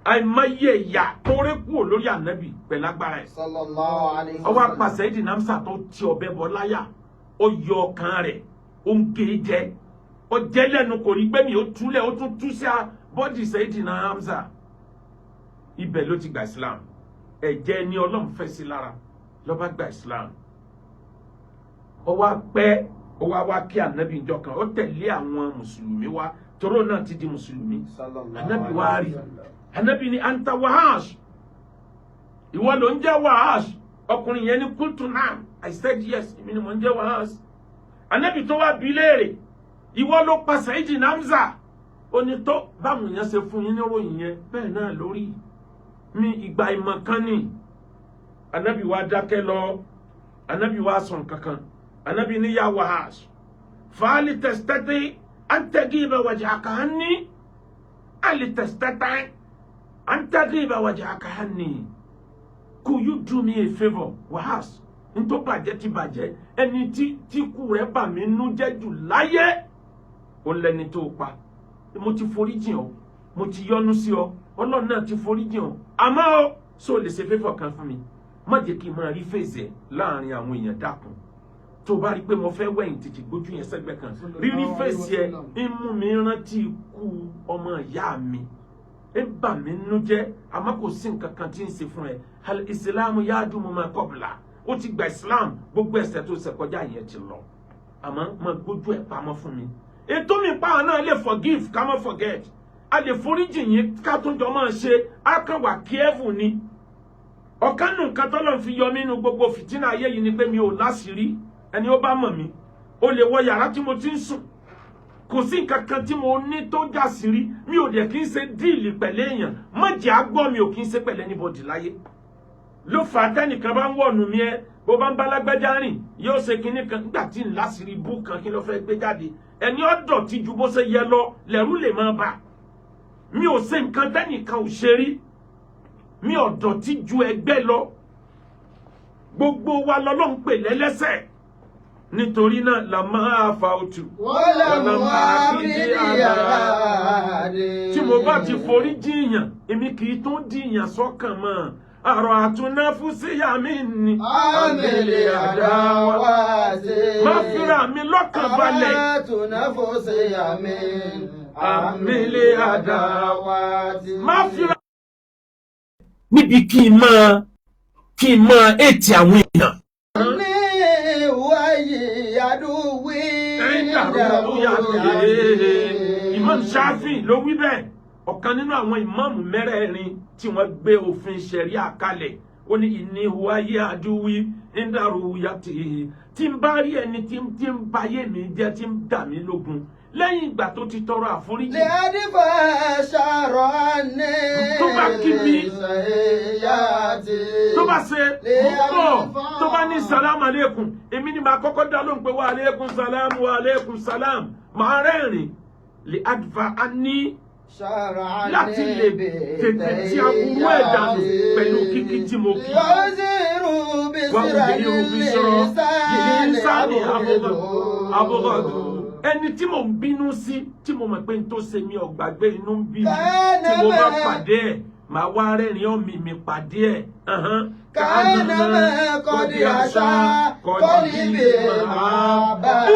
Àìmọye ìyà tó rẹ́ kúrò lórí ànábì pẹ̀lú agbára ẹ̀. Sallallahu alayhi Ó wa wá pa sallam. Sayyidina Hamza tó ti ọ̀bẹ bọ láyà, ó yọ ọkàn rẹ̀, ó ń gé e jẹ, ó jẹ́ lẹ́nu, kò rí gbẹ́mí, ó túlẹ̀, ó tún tú sí body Sayyidina Hamza. Ibẹ̀ ló ti gba Islam. Ẹ̀jẹ̀ ni Ọlọ́run fẹ́ sí lára ló bá gba Islam. Ó wá pẹ́, ó wá wá kí ànábì ìjọ kan. Ó tẹ̀lé àwọn mùsùlùmí wá toró náà ti di mùsùlùmí. Sallallahu Ànábì wá rí alayhi wa sallam. Ànábì ní, "Anta Wahash, ìwọ ló ń jẹ́ Wahash?" Ọkùnrin yẹn ní, "Qultu na'am, I said yes, èmi ni mò ń jẹ́ Wahash." Ànábì tó wá bi léèrè, "Ìwọ ló pa Sayyidina Hamza?" Ó ní, "Tó báwọn èèyàn ṣe fún yín níròyìn yẹn, bẹ́ẹ̀ náà lórí mi, ìgbà ìmọ̀ kan ni." Ànábì wá dákẹ́ lọ. Ànábì wá sọ nǹkan kan. Ànábì ní, "Ya Wahash, fahal tastati an taghiba wajhaka anni? Hal tastati an taghiba wajhaka anni? Could you do me a favour, Wahash?" Ntó bàjẹ́ ti bàjẹ́. Ẹni tí tí kú rẹ̀ bà mí nú jẹ́ jù láyé, ó lẹni tó pa. Mo ti forí jìn ọ́, mo ti yọ́nú sí ọ, Ọlọ́run náà ti forí jìn ọ́. Àmọ́ ó so lè ṣe favour kan fún mi? Má jẹ́ kí n máa rí face ẹ̀ láàrin àwọn èèyàn. Dákun, tó o bá rí i pé mo fẹ́ wẹ̀yìn, tètè gbójú yẹn sẹ́gbẹ́ kan. Rírí face ẹ̀ ń mú mi rántí ikú ọmọ ìyá mi, ń bà mí nínú jẹ́. Àmọ́ kò sí nǹkan kan tí ń ṣe fún ẹ. Al Islamu yahdimu ma qabla. Ó ti gba Islam, gbogbo ẹ̀ṣẹ̀ tó ṣẹ̀ kọjá yẹn ti lọ. Àmọ́ má gbójú ẹ̀ pamọ́ fún mi. Ètò mi pàwọn náà lè forgive, ká má forget. A lè foríjì yín, ká tún jọ máa ṣe. Á kàn wà careful ni. Ọ̀kan nù nǹkan tọ́lọ́run fi yọ mí nínú gbogbo fìtínà ayé yìí ni pé mi ò láṣìírí. Ẹni ó bá mọ̀ mí, ó lè wọ yàrá tí mo ti ń sùn. Kò sí nǹkan kan tí mo ní tó já sírí. Mi ò dẹ̀ kí n ṣe deal pẹ̀lú èèyàn. Má jẹ́ àgbọ̀, mi ò kí ń ṣe pẹ̀lú anybody láyé. Ló fà á tẹ́nìkan bá ń wọ̀nù mi, ẹ bó bá ń bá lágbájá rìn, yóò ṣe kinní kan. Nígbà tí ń láṣìírí bú kan, kí ló fẹ́ gbé jáde? Ẹni ọ̀dọ̀ tí ju bó ṣe yẹ lọ lẹ́rú lè máa bà. Mi ò ṣe nǹkan tẹ́nìkan ò ṣe rí. Mi ò dọ̀tí ju ẹgbẹ́ lọ. Gbogbo wa lọ́lọ́run pè lẹ́lẹ́sẹ̀. Nítorí náà la máa fa òtù. ولم أكد على Tí mo bá ti forí jiyàn, èmi kì í tún dìyàn sọ́kàn mọ́. Àrò àtúnáfúsíyà mi ni. عامل عداواتي Má fira mi lọ́kàn balẹ̀. أرأت نفسي من عامل عداواتي Má fira. Níbi kí n máa ètì àwọn èèyàn. ní wáyé àdúwí Imam Shafi ló wí bẹ́ẹ̀, ọ̀kan nínú àwọn ìmáàmù mẹ́rẹ̀ẹ̀rin tí wọ́n gbé òfin ṣẹ̀ríà kalẹ̀. Ó ní ìní wáyé àdúwí ńdàrú yàtì, tí ń bá rí ẹni tí ń bayé mi jẹ́, tí ń dà mí lógun, lẹ́yìn ìgbà tó ti tọrọ àforíjì, لأدفع شرعني Tó bá kí mi, سيئاتي tó bá ṣe mo bọ̀, tó bá ní salam aleikum, èmi ni màá kọ́kọ́ dá lóhùn pé wa aleikum salam, wa aleikum salam. Màá rẹ́rìn lè adva á ní شرعني láti lè tètè tí aburú ẹ̀ dànù pẹ̀lú kíkí tí mo kí. يزير Wà á bí irú sọ̀rọ̀ yìí sáni abọ́gọ́dù. Ẹni tí mò ń bínú sí, tí mo mọ̀ pé n tó ṣe mi ò gbàgbé, inú ń bí mi, tí mo bá pàdé ẹ̀, màá wá rẹ́rìn ọ̀mì mi pàdé ẹ̀. كأنما قد أشى قلبي Bí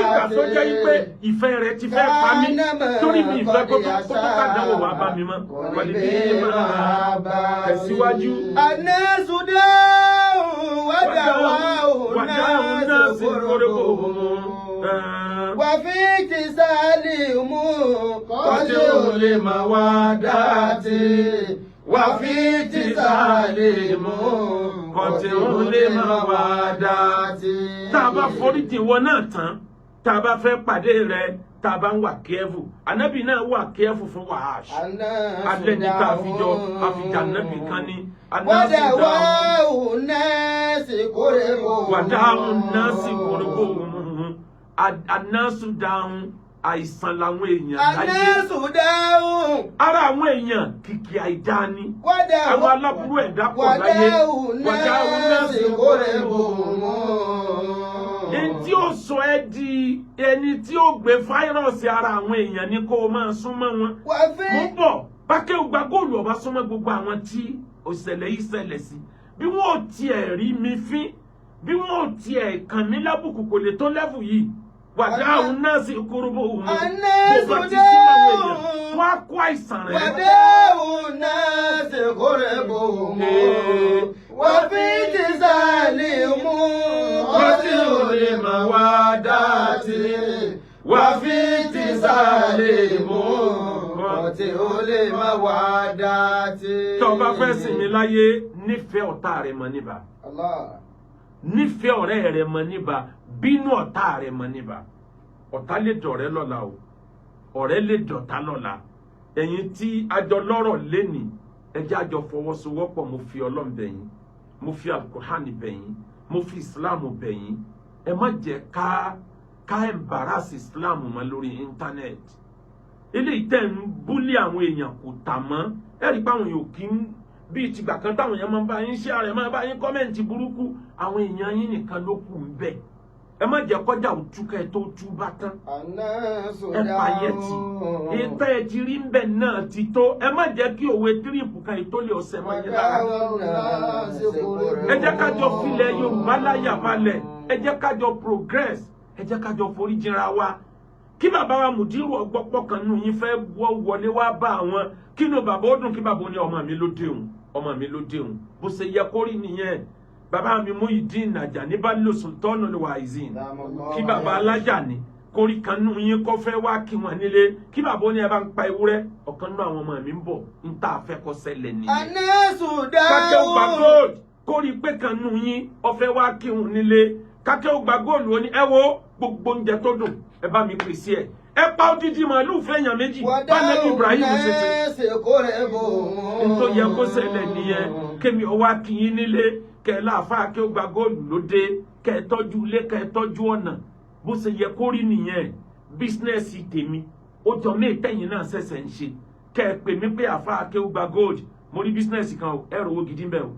ìgbà tó jẹ́ pé ìfẹ́ rẹ̀ ti fẹ́ pa mí, torí mi ìfẹ́ kó tó kàdánwò wá bá mi mọ́. Kọ́lí máa tẹ̀síwájú. الناس داء ودواء وداء الناس الناس قربهم قربهم. وفي اتصالهم قطع لموادات وفي اتصالهم قطع لموادات. Tá a bá foríjì wọn náà tán, tá a bá fẹ́ pàdé rẹ, tá a bá ń wà kẹ́ẹ̀fù, ànábì náà wà kẹ́ẹ̀fù fún wàhásù alẹ́ ní tá a fi jọ àfijá ànábì kan ní. ودواء الناس قربهم Wàdáhùn náà sì kórókó anáṣù dáhùn. Àìsàn làwọn èèyàn láyé. الناس داء Ara àwọn èèyàn kìkì àìdá ni. ودواء Àwọn aláburú ẹ̀dá pọ̀ láyé. ودواء الناس قربهم. Ẹni tí ó sọ ẹ́ di ẹni tí ó gbé fáírọ̀sì ara àwọn èèyàn ni kó o máa súnmọ́ wọn. وفي Mo ń bọ̀ bákẹ́ gba góòlù ọba súnmọ́ gbogbo àwọn tí òṣèlè yìí ṣẹlẹ̀ sí. Bí wọ́n ò tiẹ̀ rí mi fín, bí wọ́n ò tiẹ̀ kàn mí lábùkù, kò lè tó level yìí. Wàdáhùn náà sì kúrúbù òun. Bó bá ti súnmọ́ àwọn èèyàn, wọ́n á kó àìsàn rẹ̀. وداء الناس قربهم وفي اتصالهم قطع لموادات وفي اتصالهم قطع لموادات. Tó o bá fẹ́ sinmi láyé, nífẹ̀ẹ́ ọ̀tá rẹ̀ mọ́ níbà. الله. Nífẹ̀ẹ́ ọ̀rẹ́ rẹ̀ mọ́ níbà, bínú ọ̀tá rẹ̀ mọ́ níbà. Ọ̀tá lè dọ̀rẹ́ lọ́la o, ọ̀rẹ́ lè dọ̀tá lọ́la. Ẹ̀yin tí àjọ lọ́rọ̀ lénìí, ẹ jẹ́ àjọ fọwọ́sowọ́pọ̀. Mo fi Ọlọ́run bẹ̀ yín, mo fi Alukur'ani bẹ̀ yín, mo fi Islam bẹ̀ yín, ẹ má jẹ́ ká embarrass Islam mọ́ lórí internet. Eléyìí tẹ̀ ń bully àwọn èèyàn kò tà mọ́. Ẹ rí i pé àwọn èèyàn kì í bíi tìgbà kan táwọn èèyàn máa ń bá yín ṣe ààrẹ, máa bá yín comment burúkú. Àwọn èèyàn yín nìkan ló kù ń bẹ̀. Ẹ má jẹ́ kọjá òtúkẹ́ ẹ tó tú bá tán. Ẹ pààyẹ tì, ètò ẹ ti rí ń bẹ̀ náà ti tó. Ẹ má jẹ́ kí òwe trip kan ètò lè ọ̀sẹ̀ mọ́ yín lára. Ẹ jẹ́ ká jọ filẹ̀ Yorùbá láyà balẹ̀. Ẹ jẹ́ ká jọ progress. Ẹ jẹ́ ká jọ foríjìnra wa. Kí bàbá wa mùdírù ọgbọ́pọ̀ kan nù yín fẹ́ wọ́ wọlé wá bá àwọn, kí inú bàbá ó dùn, kí bàbá ó ní ọmọ mi ló déhùn, ọmọ mi ló déhùn. Bó ṣe yẹ kó rí nìyẹn. Bàbá mi Muyideen Àjàní bá lò Sultan Wa'izin, kí bàbá alájà ní kórí kan nù yín kó fẹ́ wá kí wọn nílé, kí bàbá ó ní ẹ bá ń pa ewúrẹ́, ọ̀kan nínú àwọn ọmọ mi ń bọ̀. Ń tà fẹ́ kó ṣẹlẹ̀ nìyẹn. Kákẹ́ ó gba gold, kórí pé kan nù yín ọfẹ́ wá kí wọn nílé, kákẹ́ ó gba gold, ó ní ẹ wo gbogbo oúnjẹ tó dùn, ẹ bá mi pèsè ẹ, ẹ pa odidi màálù fẹ́yàn méjì, bá Ibrahim ṣe ṣe. Nítorí yẹ kó ṣẹlẹ̀ nìyẹn. Kémi ọwọ́ akínyín nílé, kẹ ẹ láàfáà kí ó gba góòlù lóde, kẹ ẹ tọ́jú ilé, kẹ ẹ tọ́jú ọ̀nà. Bó ṣe yẹ kó rí nìyẹn. Business tèmi ó jọ mí, ìtẹ̀yìn náà ṣẹ̀ṣẹ̀ ń ṣe, kẹ ẹ pè mí pé àfáà kí ó gba gold, mo rí business kan o, ẹ rò owó gidi ń bẹ̀ o.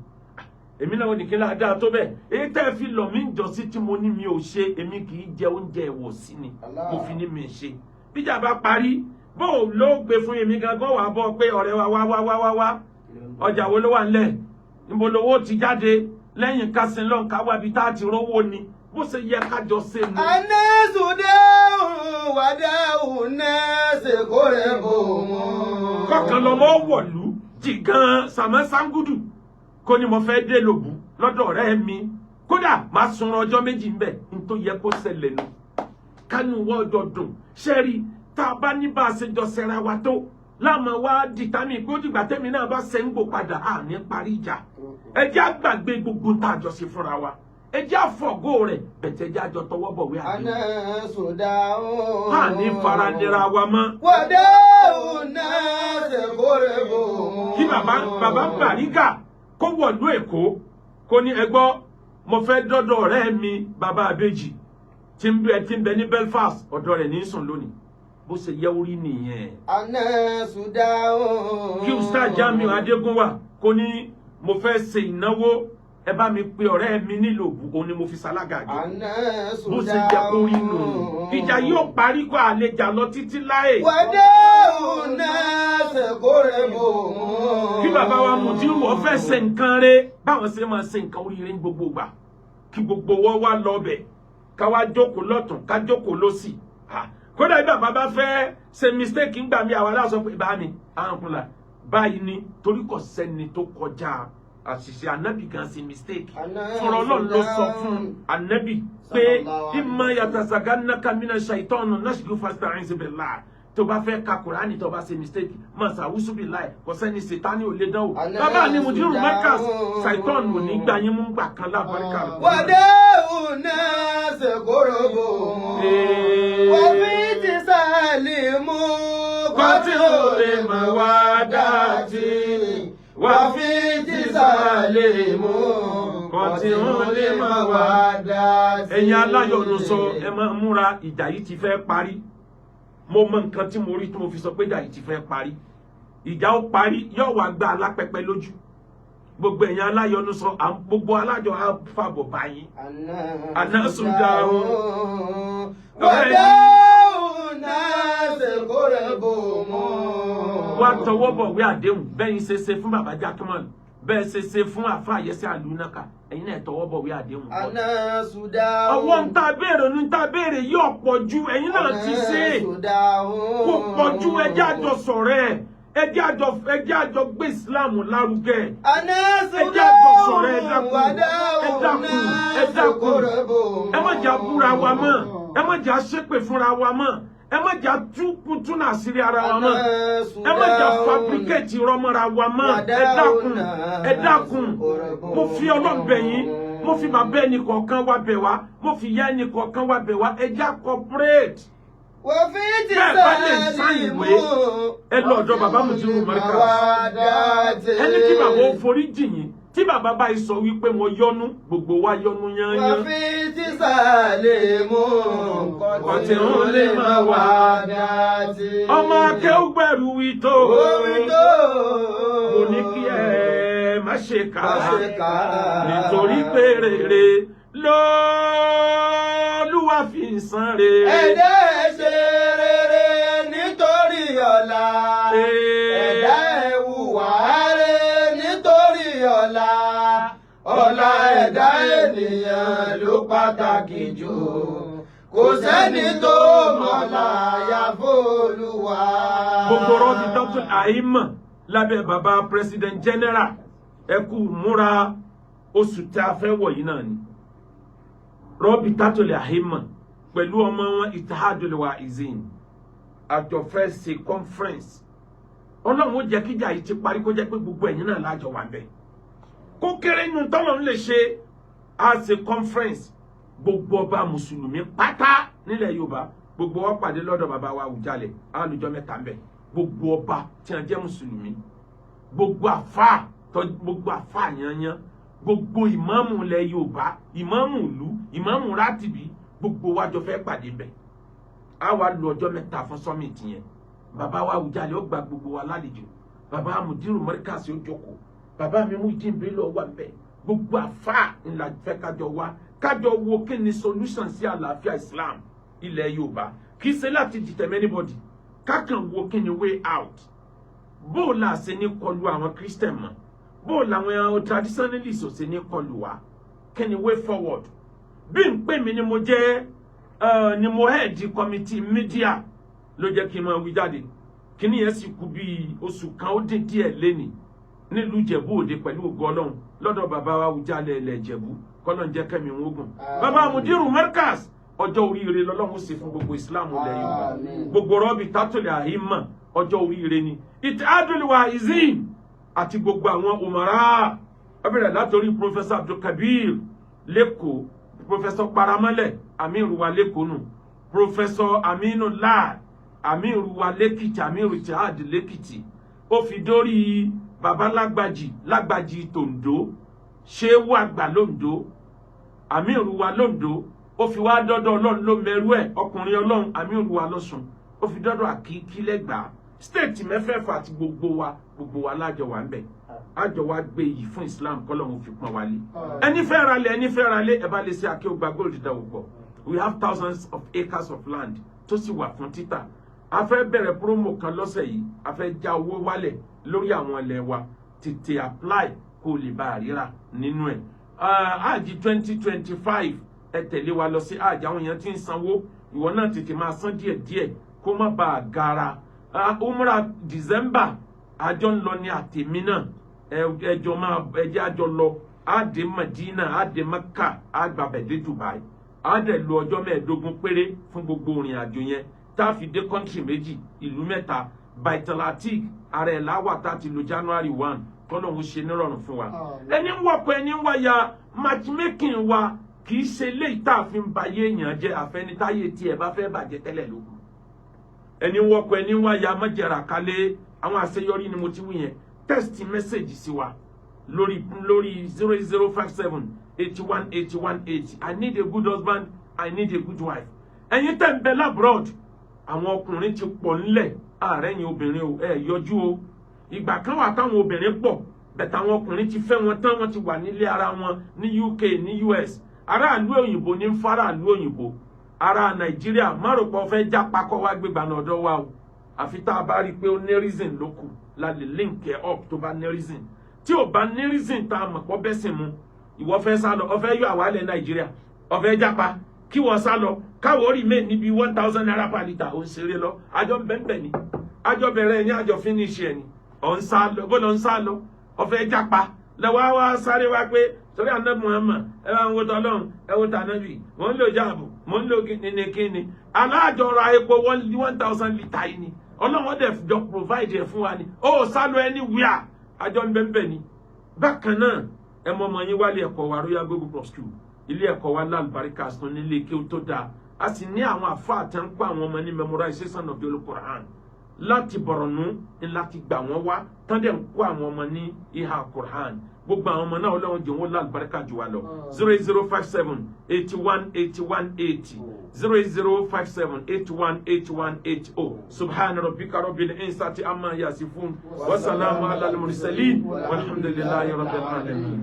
Èmi náà ní kí n láà dáa tó bẹ́ẹ̀. Èyí tẹ́ ẹ fi lọ̀ mí ń jọ sí tí mo ní mi ò ṣe, èmi kì í jẹ oúnjẹ ìwọ̀sí ni mo fi ní mi ṣe. Bíjà bá parí, bó o ló gbé fún èmi gangan, wàá bọ́ pé ọ̀rẹ́ wa wá wá wá wá wá, ọjà wo ló wà ńlẹ̀, níbo lowó ti jáde, lẹ́yìn kásìn lọ́n ká wábi tá a ti rówó ni, bó ṣe yẹ kájọ ṣe nu. Anẹ́sù déhùn wàdáhùn nẹ́ẹ̀sì kórè bò mọ́. Kọkàn lọmọ wọ̀lú jìgàn sàmọ́ sangudu kó ní mo fẹ́ dé lòbù lọ́dọ̀ ọ̀rẹ́ mi, kódà máa sunrun ọjọ́ 2 ń bẹ̀. N tó yẹ kó ṣẹlẹ̀ nu, kánú wọ́ọ̀dọ̀ dùn ṣẹ́rí. Tá a bá ní bá a ṣe jọ ṣẹra wa tó láàmú wá dìtámì pé ó dìgbà tẹ́mi náà bá ṣe ń gbò padà, à ní parí ìjà. Ẹ jẹ́ àgbàgbé gbogbo tá a jọ ṣe fúnra wa, ẹ jẹ́ àfọ̀gó rẹ̀ bẹ̀tẹ̀, ẹ jẹ́ àjọ tọwọ́ bọ̀wé àdéhùn. Anẹ́sù déhùn. À ní faranira wa mọ́. Wàdáhùn nẹ́ẹ̀sì kórè bò mọ́. Kí bàbá Bàrígà kó wọ̀lú Èkó, kó ní ẹgbọ́, mo fẹ́ dọ́dọ̀ ọ̀rẹ́ mi bàbá Àbèjì tí ń bẹ ní Belfast, ọ̀dọ̀ rẹ̀ ní sùn lónìí, bó ṣe yẹ orí nìyẹn. Anẹ́sù déhùn. Kí Ustaz Jamiu Adégúnwà kó ní mo fẹ́ ṣe ìnáwó, ẹ bá mi pe ọ̀rẹ́ mi nílò òbú, òun ni mo fi ṣalága àjò. Anẹ́sù Bó ṣe jẹ́ kó rí nù, ìjà yóò parí, kó àlejà lọ títí láì. Wàdáhùn nẹ́ẹ̀sì kórè bò mọ́. Kí bàbá wa Mùdírù ọ fẹ́ ṣe nǹkan rẹ̀, báwọn ṣe máa ṣe nǹkan oríire ní gbogbo ìgbà, kí gbogbo wọn wá lọ bẹ̀, ká wá jókòó lọ́tún, ká jókòó lọ́sì. Kódà bí bàbá bá fẹ́ ṣe mistake ńgbà mi, àwa aláṣọ pé bá mi àrùnkùnlà báyìí ni, torí kò sẹ́ni tó kọjá àṣìṣe. Ànábì gan ṣe mistake fúnra Ọlọ́run ló sọ fún ànábì pé imma yatazaganaka mina shaitanu nashgu fasta'in billah. Tó bá fẹ́ ka Kùránì, tó bá ṣe mistake, máa ṣàwùsù billahi. Kò sẹ́ni ṣètánì ò lè dánwò. Bàbá ni Mudiru Markaz, ṣàìtọ́nù ò ní gbà yín mú gbà kan lábàríkà. Wàdáhùn nẹ́ẹ̀sì kórè bò mọ́. Wàfí ti sálímù. Kọ́tí ò lè mọ̀ wá dáàtì. Wàfí ti sálímù. Kọ́tí ò lè mọ̀ wá dáàtì. Ẹ̀yin aláyọ̀nù sọ, ẹ máa múra, ìjà yìí ti fẹ́ parí. Mo mọ nǹkan tí mo rí tí mo fi sọ pé ìjà yìí ti fẹ́ parí. Ìjà ó parí, yóò wá gba alápẹpẹ lójú. Gbogbo ẹ̀yin aláyọ̀nù sọ, gbogbo alájọ á fàbọ̀ báyìí. Anásù dáhùn. Wàdáhùn nẹ́ẹ̀sì kórè bò mọ́. Wá tọwọ́ bọ̀wé àdéhùn, bẹ́yìn ṣe ṣe fún bàbá Jákèmọ́lù, bẹ́ẹ̀ ṣe ṣe fún àfa àyẹ́sẹ̀ àlùnáka, ẹ̀yin náà tọwọ́ bọ̀wé àdéhùn. Anásù dáhùn. Ọwọ́ ń ta béèrè ní ta béèrè yóò pọ̀ ju, ẹ̀yin náà ti ṣe é. Anásù dáhùn. Kò pọ̀ ju, ẹjẹ́ àjọ sọ̀rọ̀ ẹ̀, ẹjẹ́ àjọ gbé Islam lárugẹ. Anásù Ẹjẹ́ àjọ sọ̀rọ̀, ẹ dákun, Wàdáhùn ẹ dákun, ẹ nẹ́ẹ̀sì dákun. kórè bò mọ́. Ẹ má jà búra wa mọ́, ẹ má jà ṣépè fúnra wa mọ́, ẹ má jà túkútú àṣírí ara wa mọ́, ẹ má jà fabricate rọmọra wa mọ́. Ẹ dákun, ẹ dákun, mo fi Ọlọ́run bẹ̀ yín, mo fi bàbá ẹnì kọ̀ọ̀kan wá bẹ̀ wá, mo fi ìyá ẹnì kọ̀ọ̀kan wá bẹ̀ wá, ẹ já cooperate. Wàfí ti Bẹ́ẹ̀ bá lè sign sálímù. ìwé, ẹ lọ ọ̀dọ̀ bàbá Mùdírù Markaz. Ẹni kí bàbá ó forí jì yín. Tí bàbá báyìí sọ wípé mo yọ́nú, gbogbo wa yọ́nú yányán. Wàfí ti sálímù. Kọ̀tí ń lè máa wà dáàtì. Ọmọ akéwùgbẹ̀rù wí tó. Omi tó. Mo ní kí ẹ má ṣe kà Má ṣe kà á. Nítorí pé rere lÓlúwa fi ń san rere. Ẹ̀dá ẹ̀ ṣe rere nítorí ọ̀la. Ẹ̀dá ẹ̀ hùwà rere nítorí ọ̀la. Ọ̀la ẹ̀dá ènìyàn ló pàtàkì jù. Kò sẹ́ni tó mọ̀la àyàfó Olúwa. Gbogbo rọ́bì dọ́tún àìmọ̀ lábẹ́ bàbá president general, ẹ kú múra oṣù tí a fẹ́ wọ̀ yìí náà ni rọ́bì tátòlẹ̀ àìmọ̀ pẹ̀lú ọmọ wọn Ittihadul Waizin àjọ fẹ́ ṣe conference. Ọlọ́run ó jẹ́ kíjà yìí ti parí, kó jẹ́ pé gbogbo ẹ̀yin náà lájọ wà bẹ́ẹ̀, kó kéré nù tọ́lọ̀ ń lè ṣe. Á ṣe conference, gbogbo ọba mùsùlùmí pátá nílẹ̀ Yorùbá, gbogbo wa pàdé lọ́dọ̀ bàbá wa Àwùjalẹ̀, àlùjọ 3 ń bẹ̀. Gbogbo ọba tí wọ́n jẹ́ mùsùlùmí, gbogbo àfáà, gbogbo àfáà yanyan, gbogbo ìmáàmù ilẹ̀ Yorùbá, ìmáàmù ìlú, ìmáàmù rátìbí, gbogbo wa jọ fẹ́ pàdé ń bẹ̀. Á wá lu ọjọ́ 3 fún summit yẹn. Bàbá wa Àwùjalẹ̀ ó gba gbogbo wa lálejò, bàbá Mudiru Markaz ó jókòó, bàbá mi Muyideen Bello wà ń bẹ̀. Gbogbo àfa ńlá fẹ́ kájọ wá, kájọ wo kí ni solution sí àlàáfíà Islam ilẹ̀ Yorùbá. Kì í ṣe láti dìtẹ̀ mọ́ anybody, kákan wo kí ni way out, bó o là ṣe ní kọlu àwọn Christian mọ́, bó o làwọn traditionalists ò ṣe ní kọlu wa, kí ni way forward. Bí n pè mí ni mo jẹ́ ni mo head committee media, ló jẹ́ kí n máa wí jáde. Kíní yẹn sì kú bíi oṣù kan ó dín díẹ̀ lénìí nílùú Ìjẹ̀bú Òde pẹ̀lú ògo Ọlọ́run, lọ́dọ̀ bàbá wa Awùjalẹ̀ ilẹ̀ Ìjẹ̀bú, kọ́lọ́n jẹ́ kẹ́mi wọn ogun. Bàbá Mudiru Markaz, ọjọ́ oríire lọ́lọ́run ṣe fún gbogbo Islam ilẹ̀ Yorùbá. Gbogbo rọ́bì tátòlẹ̀ àhímọ̀, ọjọ́ oríire ni. Ìtàdùlùwà Wa'izin àti gbogbo àwọn umara, ó bẹ̀rẹ̀ látòrí Professor Abdulkabir lẹ́kọ̀ọ́, Professor Paramọ́lẹ̀, amiru wa lẹ́kọ̀ọ́ nù, Professor Aminu Lai, amiru wa lẹ́kìtì, amiru Jihad lẹ́kìtì, ó fi dórí baba Lágbàjì, Lágbàjì tòǹdó, ṣéwù àgbà lóńdó, amiru wa lóńdó, ó fi wá dọ́dọ̀ Ọlọ́run ló mẹ́rú ẹ̀, ọkùnrin Ọlọ́run, amiru wa lọ́sùn, ó fi dọ́dọ̀ Àkíkí lẹ́gbàá, state mẹ́fẹ̀ẹ̀fà àti gbogbo wa, gbogbo wa lájọ wà ń bẹ̀, àjọ wa gbé yìí fún Islam, kọ́lọ́run fi pọ́n wa lé. Ẹni fẹ́ ra lé, ẹni fẹ́ ra lé, ẹ bá lè ṣe Akéwùgbà Gold dáwò pọ̀. We have thousands of acres of land tó sì wà fún títà. A fẹ́ bẹ̀rẹ̀ promo kan lọ́sẹ̀ yìí, a fẹ́ já owó wálẹ̀ lórí àwọn ilẹ̀ wa. Tètè apply kó o lè bá a ríra nínú ẹ̀. Àjì 2025, ẹ tẹ̀lé wa lọ sí àjì. Àwọn èèyàn tí ń sanwó, ìwọ náà tètè máa san díẹ̀díẹ̀ kó má bàa gara. Umrah December, àjọ ń lọ ní àtẹ̀mí náà, ẹjọ máa ẹjẹ àjọ lọ. Á dé Madina, á dé Mecca, á gbàbẹ̀ dé Dubai, á dẹ̀ lo ọjọ́ 15 péré fún gbogbo ìrìn àjò yẹn, tá a fi dé country méjì, ìlú mẹ́ta. Baitalatik ara ẹ̀ láwà tá a ti lo January 1. Kọ́lọ́hún ṣe nírọ̀rùn fún wa. Ẹni ń wọ̀pọ̀, ẹni ń wáyà, matchmaking wa kì í ṣe léyìí tá a fi ń ba ayé èèyàn jẹ́, àfẹnitáyé tí ẹ bá fẹ́ bàjẹ́ tẹ́lẹ̀ lókun. Ẹni ń wọkọ̀, ẹni ń wáyà, mọ́jẹ̀rà kálé. Àwọn àṣeyọrí ni mo ti wí yẹn. Text message sí wa lórí 0057 81 81 80. I need a good husband, I need a good wife. Ẹ̀yin tẹ̀ ń bẹ l'abroad, àwọn ọkùnrin ti pọ̀ ńlẹ̀, ààrẹ yín obìnrin o, ẹ yọjú o. Ìgbà kan wà táwọn obìnrin pọ̀ bẹ̀tẹ̀, àwọn ọkùnrin ti fẹ́ wọn tán, wọ́n ti wà nílé ara wọn ní UK, ní US. Aráàlú òyìnbó ní ń faraàlú òyìnbó. Ará Nàìjíríà, márùpọ̀ fẹ́ já pakọ́ wá gbégbá náà ọ̀dọ́ wa o, àfi tá a bá rí i pé ó ní reason ló kù la lè link ẹ up. Tó bá ní reason, tí ò bá ní reason tá a mọ̀ pọ̀ bẹ́sìn mu, ìwọ fẹ́ sá lọ, ọ fẹ́ yọ àwálẹ̀ Nàìjíríà, ọ fẹ́ jápa, kí wọ́n sá lọ, káwọ́ remain níbi ₦1,000 per litre, ó ń ṣeré lọ. Àjọ bẹ́ẹ̀ ni, àjọ bẹ̀rẹ̀ ní, àjọ finish ẹ̀ ni. Ọ̀ ń sá lọ, bó lọ ń sá lọ, ọ fẹ́ jápa lọ́wọ́ wá sáré wá pé sórí Ànábì Muhammad. Ẹ bá ń wo tọ́lọ́run, ẹ wo tànábì, mò ń lo jáàbù, mò ń lo kíni kíni. Aláàjọ ra epo 1,000 litre yìí ni Ọlọ́run dẹ̀ jọ provide ẹ̀ fún wa ni. Ó sálọ anywhere, àjọ ń bẹ́ẹ̀ ni. Bákan náà, ẹ mọ ọmọ yín wálé ẹ̀kọ́ wa, Royal Gold Group of School. Ilé ẹ̀kọ́ wa lálùbáríkà sùn nílé kí ó tó dáa. A sì ní àwọn àfáà tẹ́ ń kọ́ àwọn ọmọ ní memorization of the Holy Quran. Láti Bọ̀rọ̀nù ní láti gbà wọ́n wá tán dẹ̀ ń kó àwọn ọmọ ní ìhà Quran. Gbogbo àwọn ọmọ náà, Ọlọ́run jẹ́ wọn lálùbáríkà jù wá lọ. 0057 81 81 80, 0057 81 81 80. Subhana rabbika rabbil izzati amma yasifun, wa salamu ala al-mursalin, walhamdulillahi rabbil alamin.